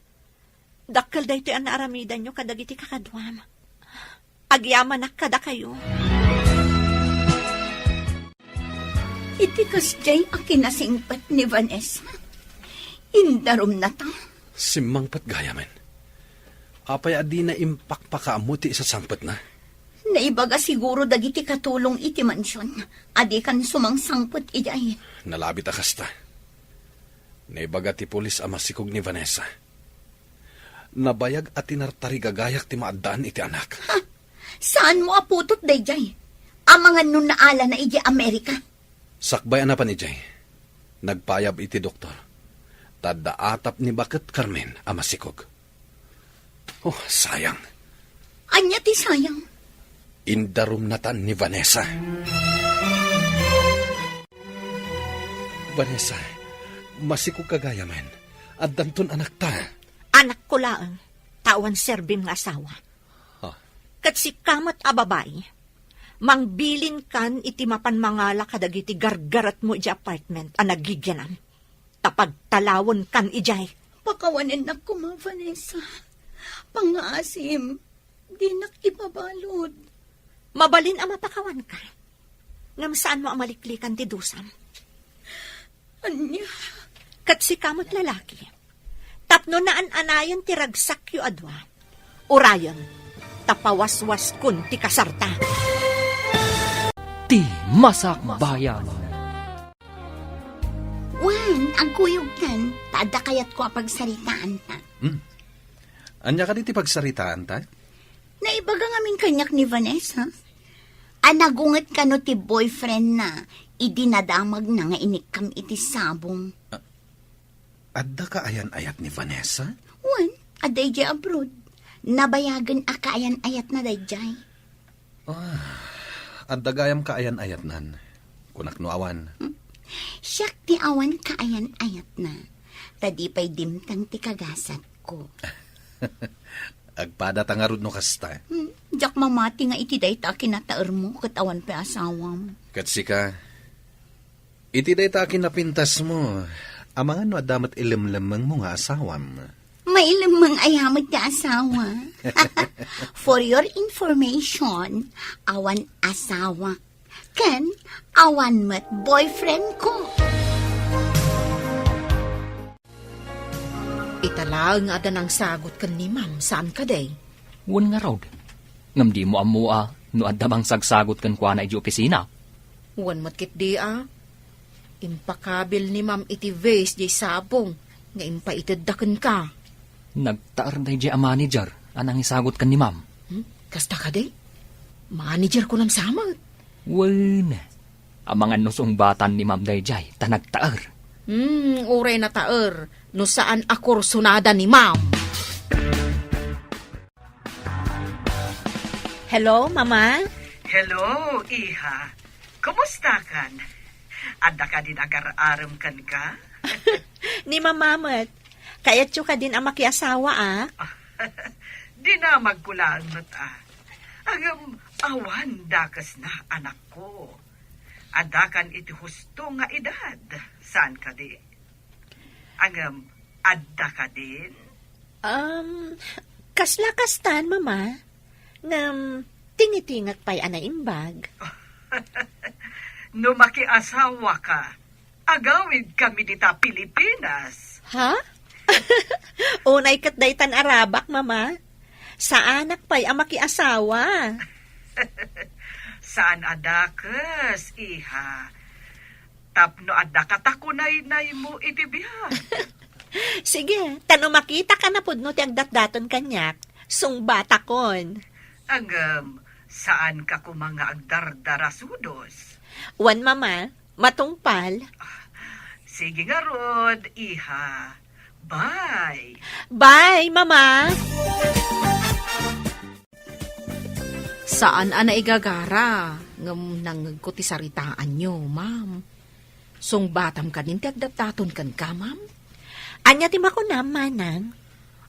Dakkel daytoy a naaramidanyo kadagiti kakaduam. Agyamanak kadakayo. Iti kasdiay a kinasingpet ni Vanessa, indarumnata. Simmangpet gayamen. Apay a dina impakpakaammo ti isasangpetna? Naibaga siguro dagiti katulong iti mansion a dikan sumangsangpet idiay. Nalabit a kasta. Naibaga ti pulis a masikog ni Vanessa. Nabayag a tinartarigagayak ti maaddaan iti anak. Ha? Saanmo a putot daydiay? Amangan no naalana idiay Amerika? Sakbay a napan idiay, nagpayab iti doktor. Ta adda atap ni baket Carmen a masikog. Oh, sayang. Ania ti sayang? Indarumnatan ni Vanessa. Vanessa, masikog ka gayamen. Addanton anakta. Anakko laeng, ta awan serbim nga asawa. Ha? Ket sika met a babai, mangbilinkan iti mapan mangala kadagiti gargaretmo iti apartment a nagigianam. Ta pagtalawenkan idiay. Pakawanennak koma, Vanessa. Pangngaasim, dinak ibabalud. Mabalin a mapakawanka. Ngem saanmo a maliklikan ti dusam. Ania? Ket sika met lalaki. Tapno naan-anayen ti ragsakyo a dua. Urayen, ta pawaswaskon ti kasarta. Ti Masakbayan. Wen, agkuyogtan, ta adda kayatko a pagsaritaanta. Hmm. Ania kadi ti pagsaritaanta? Naibaga ngamin kaniak ni Vanessa. A nagunget kano ti boyfriendna idi nadamagna nga inikkam iti sabong. Ah, adda ka ayan-ayat ni Vanessa? Wen, adda idiay abroad. Nabayagen a kaayan-ayatna daydiay. Ah, adda gayam kaayan-ayatnan. Kunak no awan. Hmm. Siak ti awan kaayan-ayatna. Ta di pay dimtang ti kagasatko. Agpadata ngarud no kasta. Hmm, diak mamati nga iti dayta a kinataermo ket awan pay asawam. Ket sika, iti dayta a kinapintasmo, amangan no adda met ilemlemmengmo nga asawam. Mailemmeng aya met ti asawa. For your information, awan asawa. Ken awan met boyfriend ko. Ita laeng nga adda nangsagot ken ni Ma'am, saan kadi? Wen ngarud. Ngem dimo ammoa no adda mangsagsagot kenkuana idiay opisina? Wen met ketdi a. Impakabil ni Ma'am iti vase diay sabong nga impaitedda kenka. Nagtaer daydiay a manager a nangisagot ken ni Ma'am. Hmm? Kasta kadi? Manager kunam sa met. Wen, amangan no sungbatan ni Ma'am daydiay ta nagtaer. Hmm, uray nataer no saan a kursunada ni Ma'am. Hello, Mama? Hello, iha. Kumustakan? Adda kadin agar-arem kenka? Ni Mama met. Kayatyo kadin a makiasawa, a? Dinamagko laeng met, a. Ngem awan dakesna, anakko. Addakan iti husto nga edad, saan kadi? Ngem adda kadin? Um, kasla kastan, Mama. Ngem tingitingek pay a naimbag. No makiasawaka, agawidkami dita Pilipinas. Ha? Unay ket daytan a rabak, Mama. Saanak pay a makiasawa. Saan a dakes, iha. Tapno adda katakunaynaymo iti biag. Sige, ta no makitaka napudno ti agdatdaton kaniak, sungbatakon. Ngem, saanka koma nga agdardarasudos? Wen, Mama, matungpal. Ah, sige ngarud, iha. Bye. Bye, Mama. Saan a naigagara, ngem nangngegko ti saritaanyo, ma'am. Sungbatam kadin ti agdatdaton kenka, ma'am? Ania ti makunam, manang?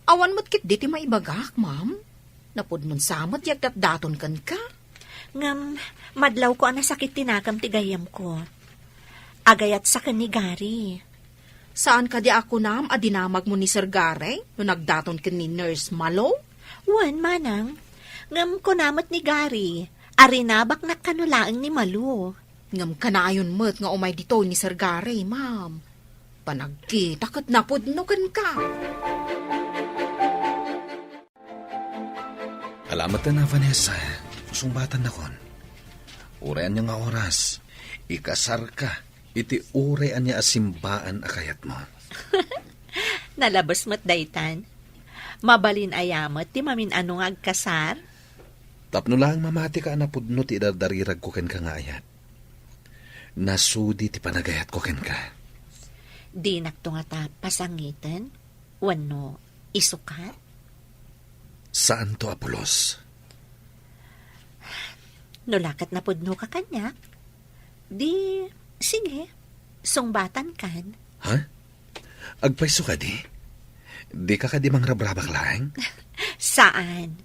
Awan met ketdi ti maibagak, ma'am. Napudnon sa met ti agdatdaton kenka. Ngem, madlawko a nasakit ti nakam ti gayyemko. Agayatsa ken ni Gary. Saan kadi a kunam a dinamagmo ni Sir Gary no nagdaton ken ni Nurse Malo? Wen, manang. Ngem kuna met ni Gary a rinabaknak kano laeng ni Malo. Ngem kanayon met nga umay ditoy ni Sir Gary, ma'am. Panagkita ket napudno kenka. Ala met a, Vanessa, sungbatannakon. Uray ania nga oras, ikasarka iti uray ania a simbaan a kayatmo. Nalabes met daytan. Mabalin aya met ti mamin-ano nga agkasar? Tapno laeng mamatika a napudno ti idardariragko kenka nga ayat. Nasudi ti panagayatko kenka. Dinakto ngata pasangiten wenno isukat? Saanto a pulos. No la ket napudnoka kaniak, di, sige, sungbatankan. Ha? Agpayso kadi? Dika kadi mangrabrabak laeng? Saan.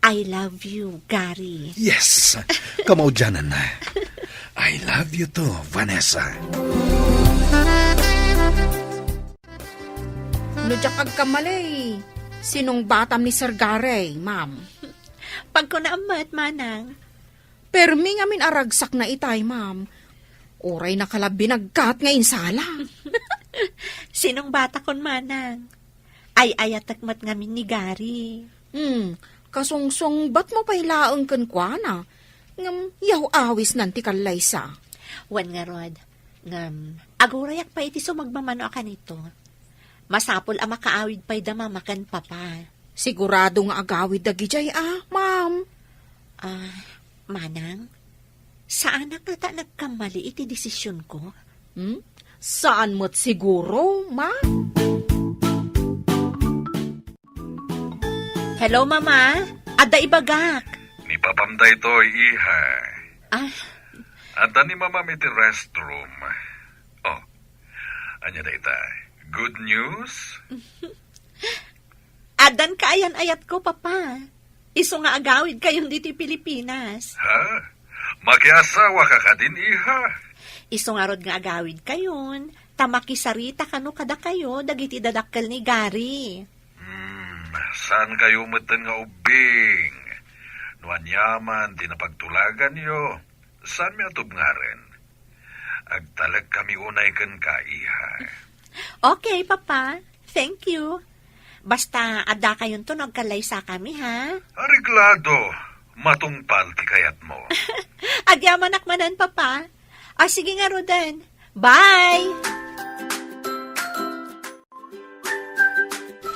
I love you, Gary. Yes! Kamaudiananna. I love you too, Vanessa. No diak agkamali, sinungbatam ni Sir Gary, ma'am. Pagkunaam met, manang. Permi ngamin a ragsakna itay, ma'am. Uray nakalabi nagkat nga insala. Sinungbatakon, manang. Ay-ayatek met ngamin ni Gary. Hmm, kasungsungbatmo pay laeng kenkuana. Ngem yaw-awisnan ti kallaysa. Wen ngarud, ngem agurayak pay iti sumagmamano a kanito. Masapul a makaawid pay da mama ken papa. Sigurado nga agawid dagidiay a, ma'am. Ah, manang, saanak ngata nagkammali iti desisionko? Hmm? Saan met siguro, ma? Hello, Mama. Adda ibagak. Ni Papam daytoy, iha. Ah. Adda ni Mamam iti restroom. Oh, ania dayta? Good news? Addan kaayan-ayatko, Papa. Isu nga agawidkayon ditoy Pilipinas. Ha? Makiasawa ka kadin, iha? Isu ngarud nga agawidkayon, ta makisarita kano kadakayo dagiti dadakkel ni Gary. Hmm, saankayo metten nga ubbing. No aniaman ti napagtulaganyo, saanmi a tubngaren. Agtalekkami unay kenka, iha. Okay, Papa. Thank you. Basta, addakayonto no agkallaysakami, ha? Areglado. Matungpal ti kayatmo. Agyamanak manen, Papa. Ah, sige ngaruden. Bye!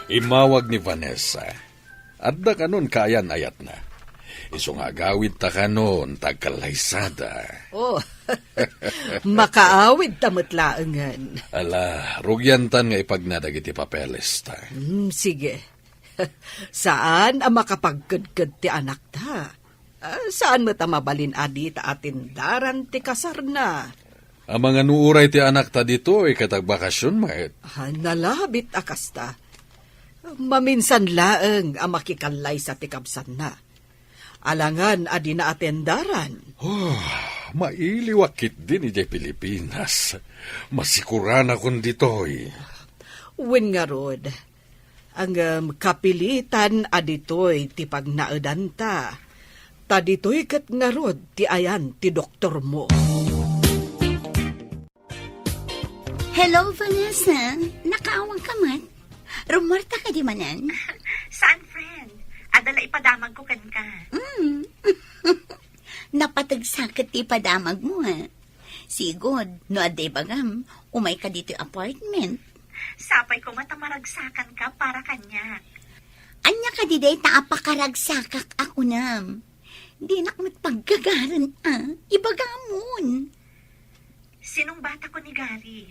Immawag ni Vanessa. Adda kanon kaayan-ayatna. Isu nga agawidta kanon ta agkallaysada. Oh, makaawidta met laengen. Ala, rugiantan nga ipagna dagiti papelesta. Hmm, sige. Saan a makapagkedked ti anakta? Ah, saan met a mabalin a dita atendaran ti kasarna? Amangan no uray ti anakta ditoy ket agbakasion met. Ah, nalabit a kasta. Maminsan laeng a makikallaysa ti kabsanna. Alangan a dina atendaran. Oh, mailiwak ketdin idiay Pilipinas. Masikuranakon ditoy. Wen ngarud, ngem kapilitan a ditoy ti pagnaedanta. Ta ditoy ket ngarud ti ayan ti doktormo. Hello, Vanessa. Nakaawag ka met? Rummuarta kadi manen? Saan, friend? Adda la ipadamagko kenka. Mm. Napateg sa ket ti ipadamagmo, ha? Sigud, no adda ibagam, umay ka ditoy apartment. Sapay koma ta maragsakan ka para kaniak. Ania kadi dayta a pakaragsakak a kunam? Dinak met paggagaren a. Ibagamon. Sinungbatakon ni Gary.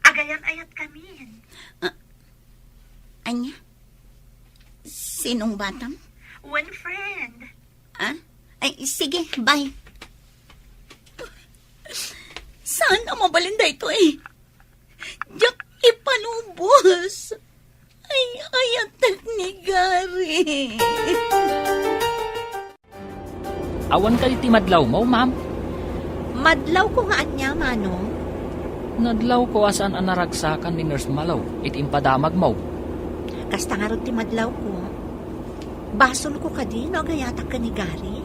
Agayan-ayatkamin. Ah, ania? Sinungbatam? One friend. Ah? Ay, sige, bye. Saan a mabalin daytoy? Diak ipanubos. Ay, ayatek ni Gary. Awan kadi ti madlawmo, ma'am? Madlawko nga ania, Manong? Nadlawko a saan a naragsakan ni Nurse Malo iti impadamagmo. Kasta ngarud ti madlawko. Basolko kadi no agayatak ken ni Gary?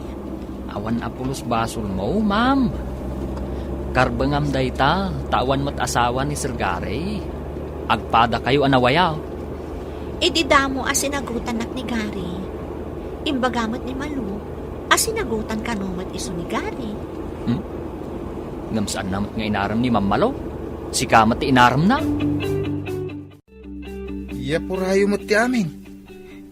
Awan a pulos basolmo, ma'am. Karbengam dayta, ta awan met asawa ni Sir Gary. Agpadakayo a nawaya. Idi damo a sinagutannak ni Gary, imbaga met ni Malo a sinagutan kano met isu ni Gary. Hmm? Ngem saanna met nga inarem ni Ma'am Malo? Sika met ti inaremna. Yapurayo met ti amin.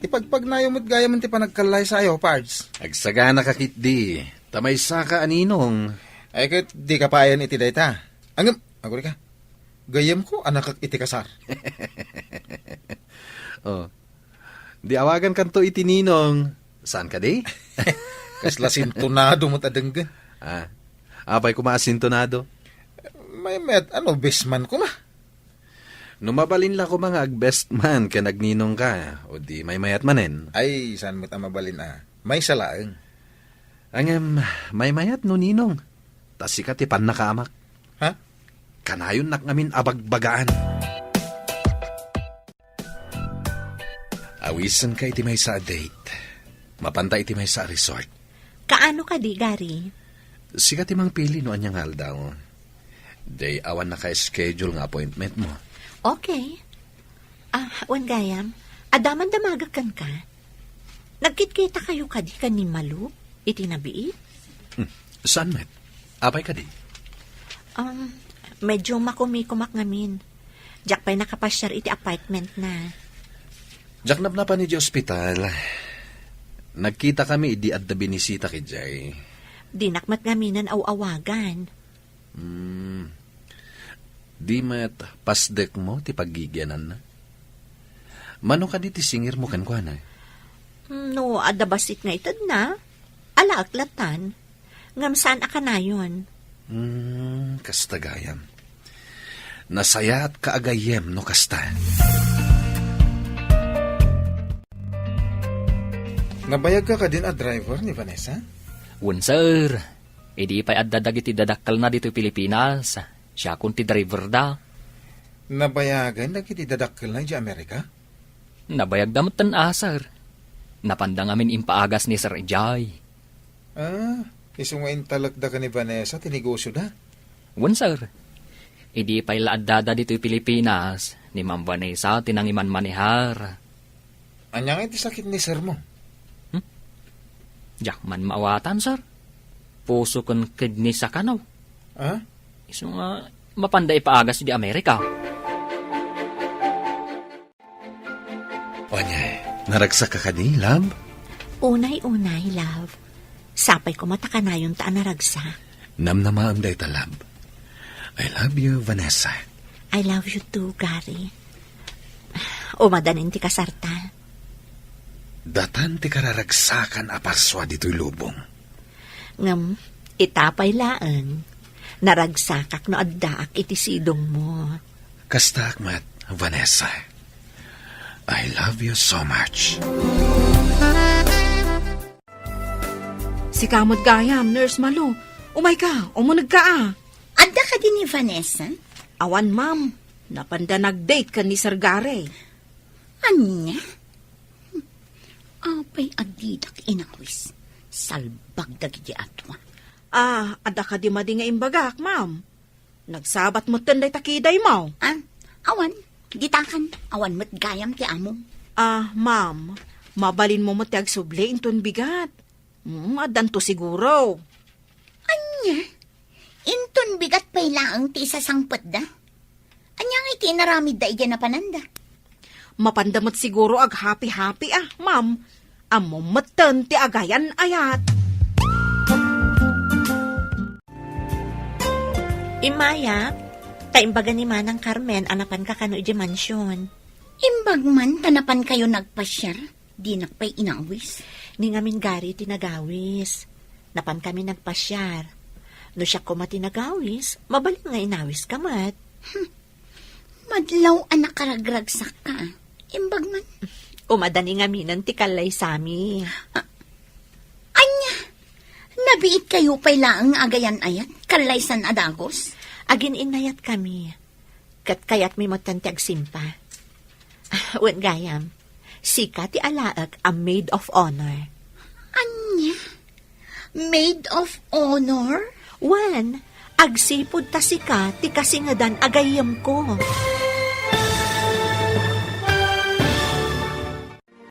Ipagpagnayo met gayam ti panagkallaysayo, Pards. Agsagana ka ketdi, ta maysa ka a ninong. Ay, ket di ka payen iti dayta. Ngem, aguri ka. Gayyemko a nakak iti kasar. Oh. Di awagankanto iti ninong. Saan kadi? Kasla sintonado met a denggen. Ah. Apay koma a sintonado? Maymayat a no best man koma. No mabalin la koma nga ag-best man ken agninong ka, o di maymayat manen. Ay, saan met a mabalin a? Maysa laeng. Ngem, maymayat no ninong. Ta sika ti pannakaamak. Ha? Kanayonnak ngamin a bagbagaan. Awisenka iti maysa a date. Mapanta iti maysa a resort. Kaano kadi, Gary? Sika ti mangpili no ania nga aldaw. Diay awan naka-schedule nga appointment mo. Okay. Ah, wen gayam, adda man damagek kenka. Nagkitkita kayo kadi ken ni Malu iti nabiit? Hmm. Saan met? Apay kadi? Um, medyo makumikumak ngamin. Diak pay nakapasiar iti apartment na. Diak napnapan idiay ospital. Nagkita kami idi adda binisita idiay. Dinak met ngaminen aw-awagan. Hmm. Di met pasdek mo ti paggigiananna? Mano kadi ti singir mo kenkuana? Hmm, no adda bassit nga itedna, alaek latan. Ngem saan a kanayon. Hmm, kasta gayam. Nasayaat ka a gayyem no kasta. Nabayag ka kadin a driver ni Vanessa? Wen, sir. Idi pay adda dagiti dadakkelna ditoy Pilipinas, siakon ti driverda. Nabayagan dagiti dadakkelna idiay Amerika? Nabayagda metten a, sir. Napanda ngamin impaagas ni Sir idiay. Ah, isu nga intalekda ken ni Vanessa ti negosioda? Wen, sir. Idi pay la addada ditoy Pilipinas, ni Ma'am Vanessa ti nangimanmanehar. Ania ngay ti sakit ni sir mo? Hmm? Diak man maawatan, sir. Puso ken kidney sa kano. Ah? Isu nga, mapanda ipaagas di Amerika. Ania, naragsak ka kadi, love? Unay-unay, love. Sapay koma ta kanayon ta a naragsak. Namnamaem dayta, love. I love you, Vanessa. I love you too, Gary. Umadanin ti kasarta. Datan ti kararagsakan a parsua ditoy lubong. Ngem, ita pay laeng, naragsakak no addaak iti sidongmo. Kastaak met, Vanessa. I love you so much. Sika met gayam, Nurse Malu. Umayka, umunegka a. Adda kadi ni Vanessa? Awan, ma'am. Napanda nag-date ken ni Sir Gary. Ania? Hmm. Apay a didak inawis? Salbag dagiti atua. Ah, adda kadi madi nga imbagak, ma'am? Nagsabat metten dayta kidaymo. Ah, awan. Ditakan, awan met gayam ti amom. Ah, ma'am, mabalinmo met ti agsubli inton bigat. Mm, addanto siguro. Ania? Inton bigat pay laeng ti isasangpetda? Ania ngay ti inaramidda idiay napananda? Mapanda met siguro aghapi-hapi a, ma'am. Ammom metten ti agayan-ayat. Immayak, ta imbaga ni Manang Carmen a napanka kano idiay mansion. Imbag man ta napankayo nagpasiar? Dinak pay inawis. Ni ngamin Gary ti nagawis. Napankami nagpasiar. No siak koma ti nagawis, mabalin nga inawiska met. Hmm. Madlaw a nakaragragsakka. Imbag man. Umadani ngaminen ti kallaysami. Ah, ania? Nabiitkayo pay laeng nga agayan-ayat, kallaysan a dagus? Agin-innayatkami. Ket kayatmi metten ti agsimpa. Ah, wen gayam, sika ti alaek a maid of honor. Ania? Maid of honor? Wen, agsipud ta sika ti kasingedan a gayyemko.